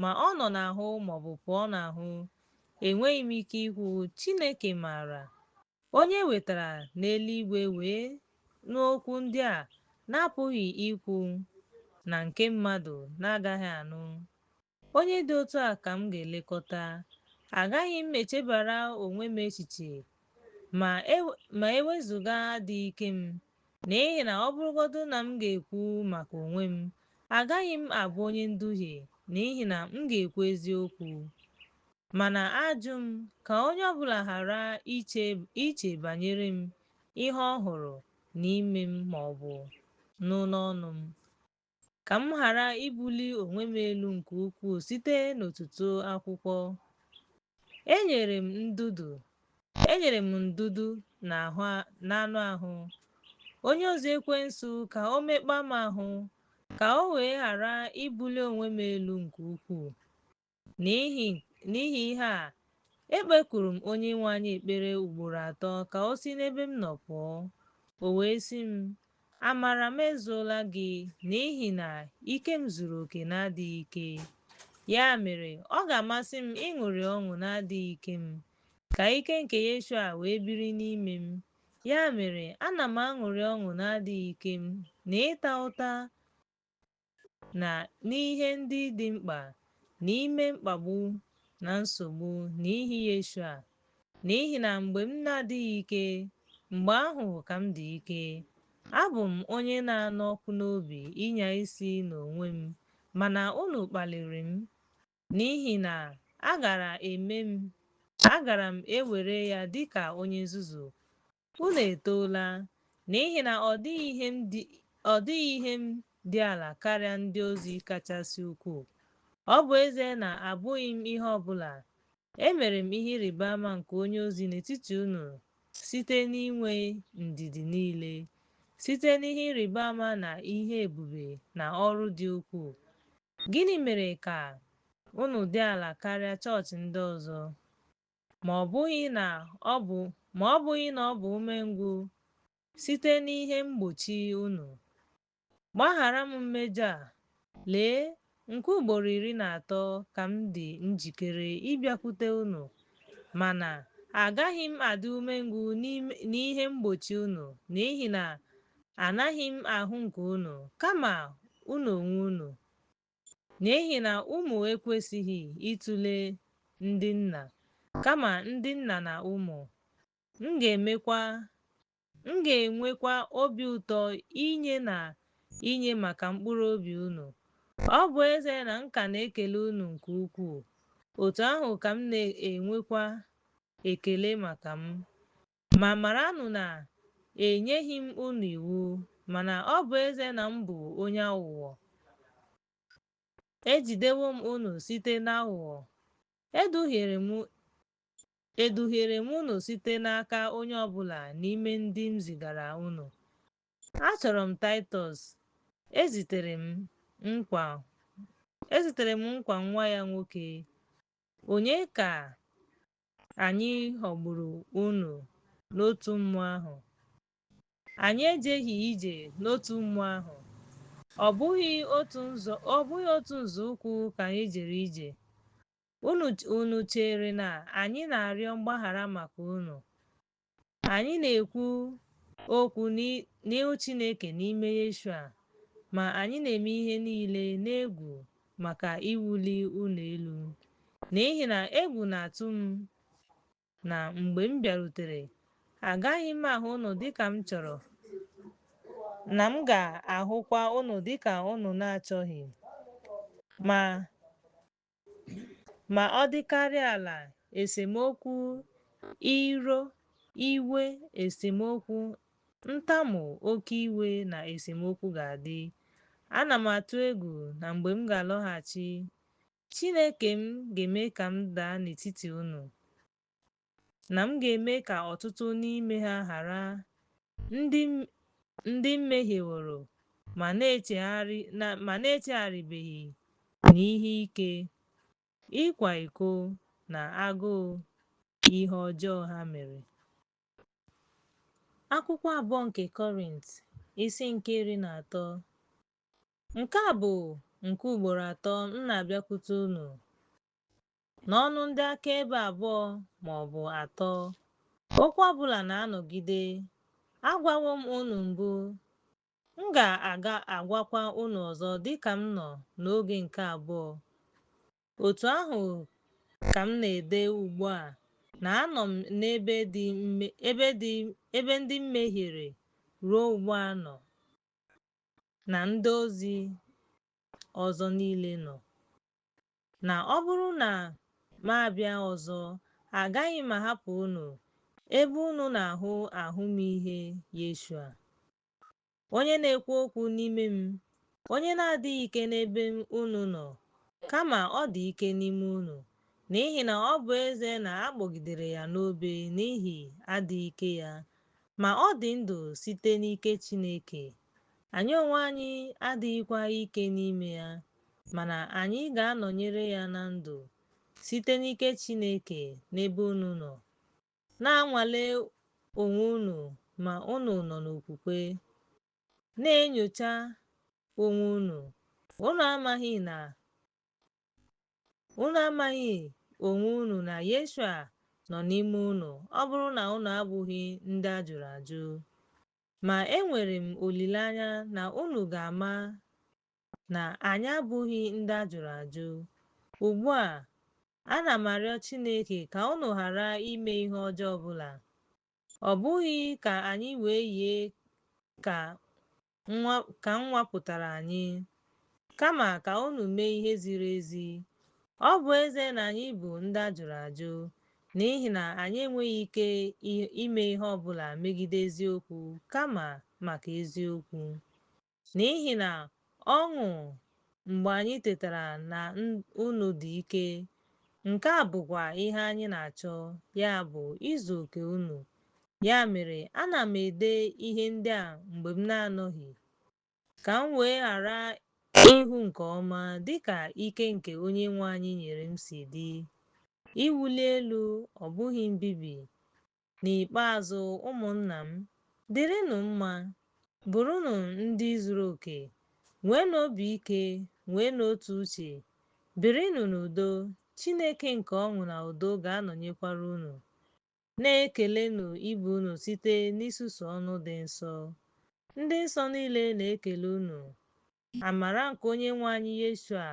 ma ọ nọ n'ahụ ma ọ bụ pụọ n'ahụ, enweghị m ike ikwu, Chineke maara. Onye wetara n'eluigwe wee nụ okwu ndị a na-apụghị ikwu na nke mmadụ na-agaghị anụ. Onye dị otu a ka m ga-elekọta. Agaghị m echebara onwe m echiche ma e wezụga adịghị ike m, n'ihi na ọ bụrụgodị na m ga-ekwu maka onwe m, agaghị m abụ onye nduhie, n'ihi na m ga-ekwu eziokwu. Mana ajụ m ka onye ọbụla ghara iche banyere m ihe ọ hụrụ n'ime m ma ọ bụ nụ n'ọnụ m, ka m ghara ibuli onwe m elu nke ukwuu site n'ọtụtụ akwụkwọ. Enyere m ndụdụ n'anụ ahụ, onye ozi ekwensu ka o mekpaa m ahụ, ka o wee ghara ibuli onwe m elu nke ukwuu. N'ihi ihe a, ekpekuru m Onyenwe anyị ekpere ugboro atọ ka o si n'ebe m nọ pụọ. O wee sị m, Amara m ezuola gị, n'ihi na ike m zuru oke n'adịghị ike. Ya mere, ọ ga-amasị m ịṅụrị ọṅụ n'adịghị ike m, ka ike nke Yeshua wee biri n'ime m. Ya mere, ana m aṅụrị ọṅụ n'adịghị ike m, na ịta ụta na n'ihe ndị dị mkpa, n'ime mkpagbu na nsogbu n'ihi Yeshua. N'ihi na mgbe m na-adịghị ike, mgbe ahụ ka m dị ike. Abụ m onye na-anụ ọkụ n'obi ịnya isi n'onwe m, mana unu kpaliri m, n'ihi na agara m ewere ya dịka onye nzuzu. Unu etoola, n'ihi na ọ dịghị ihe m dị ala karịa ndị ozi kachasị ukwuu. Ọ bụ ezie na abụghị m ihe ọ bụla, emere m ihe ịrịba ama nke onye ozi n'etiti unu site n'inwe ndidi niile, site n'ihe ịrịba ama na ihe ebube na ọrụ dị ukwuu. Gịnị mere ka unu dị ala karịa chọọchị ndị ọzọ? Ma ọ bụghị na ọ bụ umengwụ site n'ihe mgbochi unu. Gbaghara m mmejọ a. Lee, nke ugboro 13 ka m dị njikere ịbịakwute unu, mana agaghị m adị umengwụ n'ihe mgbochi unu, n'ihi na anaghị m ahụ nke unu, kama unu onwe unu. N'ihi na ụmụ ekwesịghị ịtụle ndị nna, kama ndị nna na ụmụ. M ga-enwekwa obi ụtọ inye na inye maka mkpụrụ obi unu. Ọ bụ ezie na m ka na-ekele unu nke ukwuu, otu ahụ ka m na-enwekwa ekele maka m. Ma maranụ na enyeghị m unu iwu, mana ọ bụ ezie na m bụ onye aghụghọ, ejidewo m unu site n'aghụghọ. Eduhiere m unu site n'aka onye ọbụla n'ime ndị m zigara unu. Achọrọ m Taịtọs, ezitere m nkwa nwa ya nwoke. Onye ka anyị ghọgburu unu n'otu mmụọ ahụ? Anyị ejeghị ije n'otu mmụọ ahụ. Ọ bụghị otu nzọụkwụ ka anyị jere ije. Unu chere na anyị na-arịọ mgbaghara maka unu? Anyị na-ekwu okwu n'ihu Chineke n'ime Yeshua, ma anyị na-eme ihe niile n'egwu maka iwuli unu elu. N'ihi na egwu na-atụ m na mgbe m bịarutere, Agaghị m ahụ unu dịka m chọrọ, na m ga-ahụkwa unu dịka unu na-achọghị. Ma ọ dịkarịa ala, esemokwu, iro, iwe, esemokwu, ntamu, oke iwe na esemokwu ga-adị. Ana m atụ egwu na mgbe m ga-alọghachi, Chineke m ga-eme ka m daa n'etiti unu, na m ga-eme ka ọtụtụ n'ime ha ghara ndị mehieworo ma na-echegharịbeghị n'ihe ike, ịkwa iko, na agụụ ihe ọjọọ ha mere. Akwụkwọ abụọ nke Kọrint, isi nke 13. Nke a bụ nke ugboro atọ m na-abịakwute unu. N'ọnụ ndị akaebe abụọ ma ọ bụ atọ, okwu ọ bụla na-anọgide. Agwawo m unu mbụ, m ga-agwakwa unu ọzọ dịka m nọ n'oge nke abụọ. Otu ahụ ka m na-ede ugbu a na anọ m n'ebe ndị mehiere ruo ugbu a nọ, na ndị ozi ọzọ niile nọ. Na ọ bụrụ na m abịa ọzọ, agaghị m ahapụ unu, ebe unu na-ahụ ahụmịhe Yeshua, onye na-ekwu okwu n'ime m, onye na-adịghị ike n'ebe unu nọ, kama ọ dị ike n'ime unu, n'ihi na ọ bụ ezie na a kpọgidere ya n'obe n'ihi adịghị ike ya, ma ọ dị ndụ site n'ike Chineke. Anyị onwe anyị adịghịkwa ike n'ime ya, mana anyị ga-anọnyere ya na ndụ site n'ike Chineke n'ebe unu nọ. Na-anwale onwe unu ma unu nọ n'okwukwe. Na-enyocha onwe unu. Unu amaghị onwe unu na Yeshua nọ n'ime unu, ọ bụrụ na unu abụghị ndị a jụrụ ajụ. Ma enwere m olileanya na unu ga-ama na anyị abụghị ndị a jụrụ ajụ. Ugbu a, ana m arịọ Chineke ka unu ghara ime ihe ọjọọ ọbụla. Ọ bụghị ka anyị wee yie ka nwapụtara anyị, kama ka unu mee ihe ziri ezi. Ọ bụ ezie na anyị bụ ndị a jụrụ ajụ, n'ihi na anyị enweghị ike ime ihe ọbụla megide eziokwu, kama maka eziokwu. N'ihi na ọṅụ mgbe anyị tetara na unu dị ike, nke a bụkwa ihe anyị na-achọ, ya bụ, izu oke unu. Ya mere, ana m ede ihe ndị a mgbe m na-anọghị, ka m wee ghara ịhụ nke ọma dịka ike nke Onyenwe anyị nyere m si dị, iwuli elu, ọ bụghị mbibi. N'ikpeazụ, ụmụnna m, dịrịnụ mma, bụrụnụ ndị zuru oke, nweenụ obi ike, nweenụ otu uche, birinụ n'udo. Chineke nke ọṅụ na udo ga-anọnyekwara unu. Na-ekelenụ ibe unu site n'isusu ọnụ dị nsọ. Ndị nsọ niile na-ekele unu. Amara nke Onyenwe anyị Yeshua,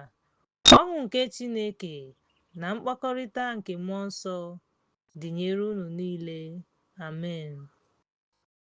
ọṅụ nke Chineke, na mkpakọrịta nke Mmụọ Nsọ dịnyere unu niile. Amen.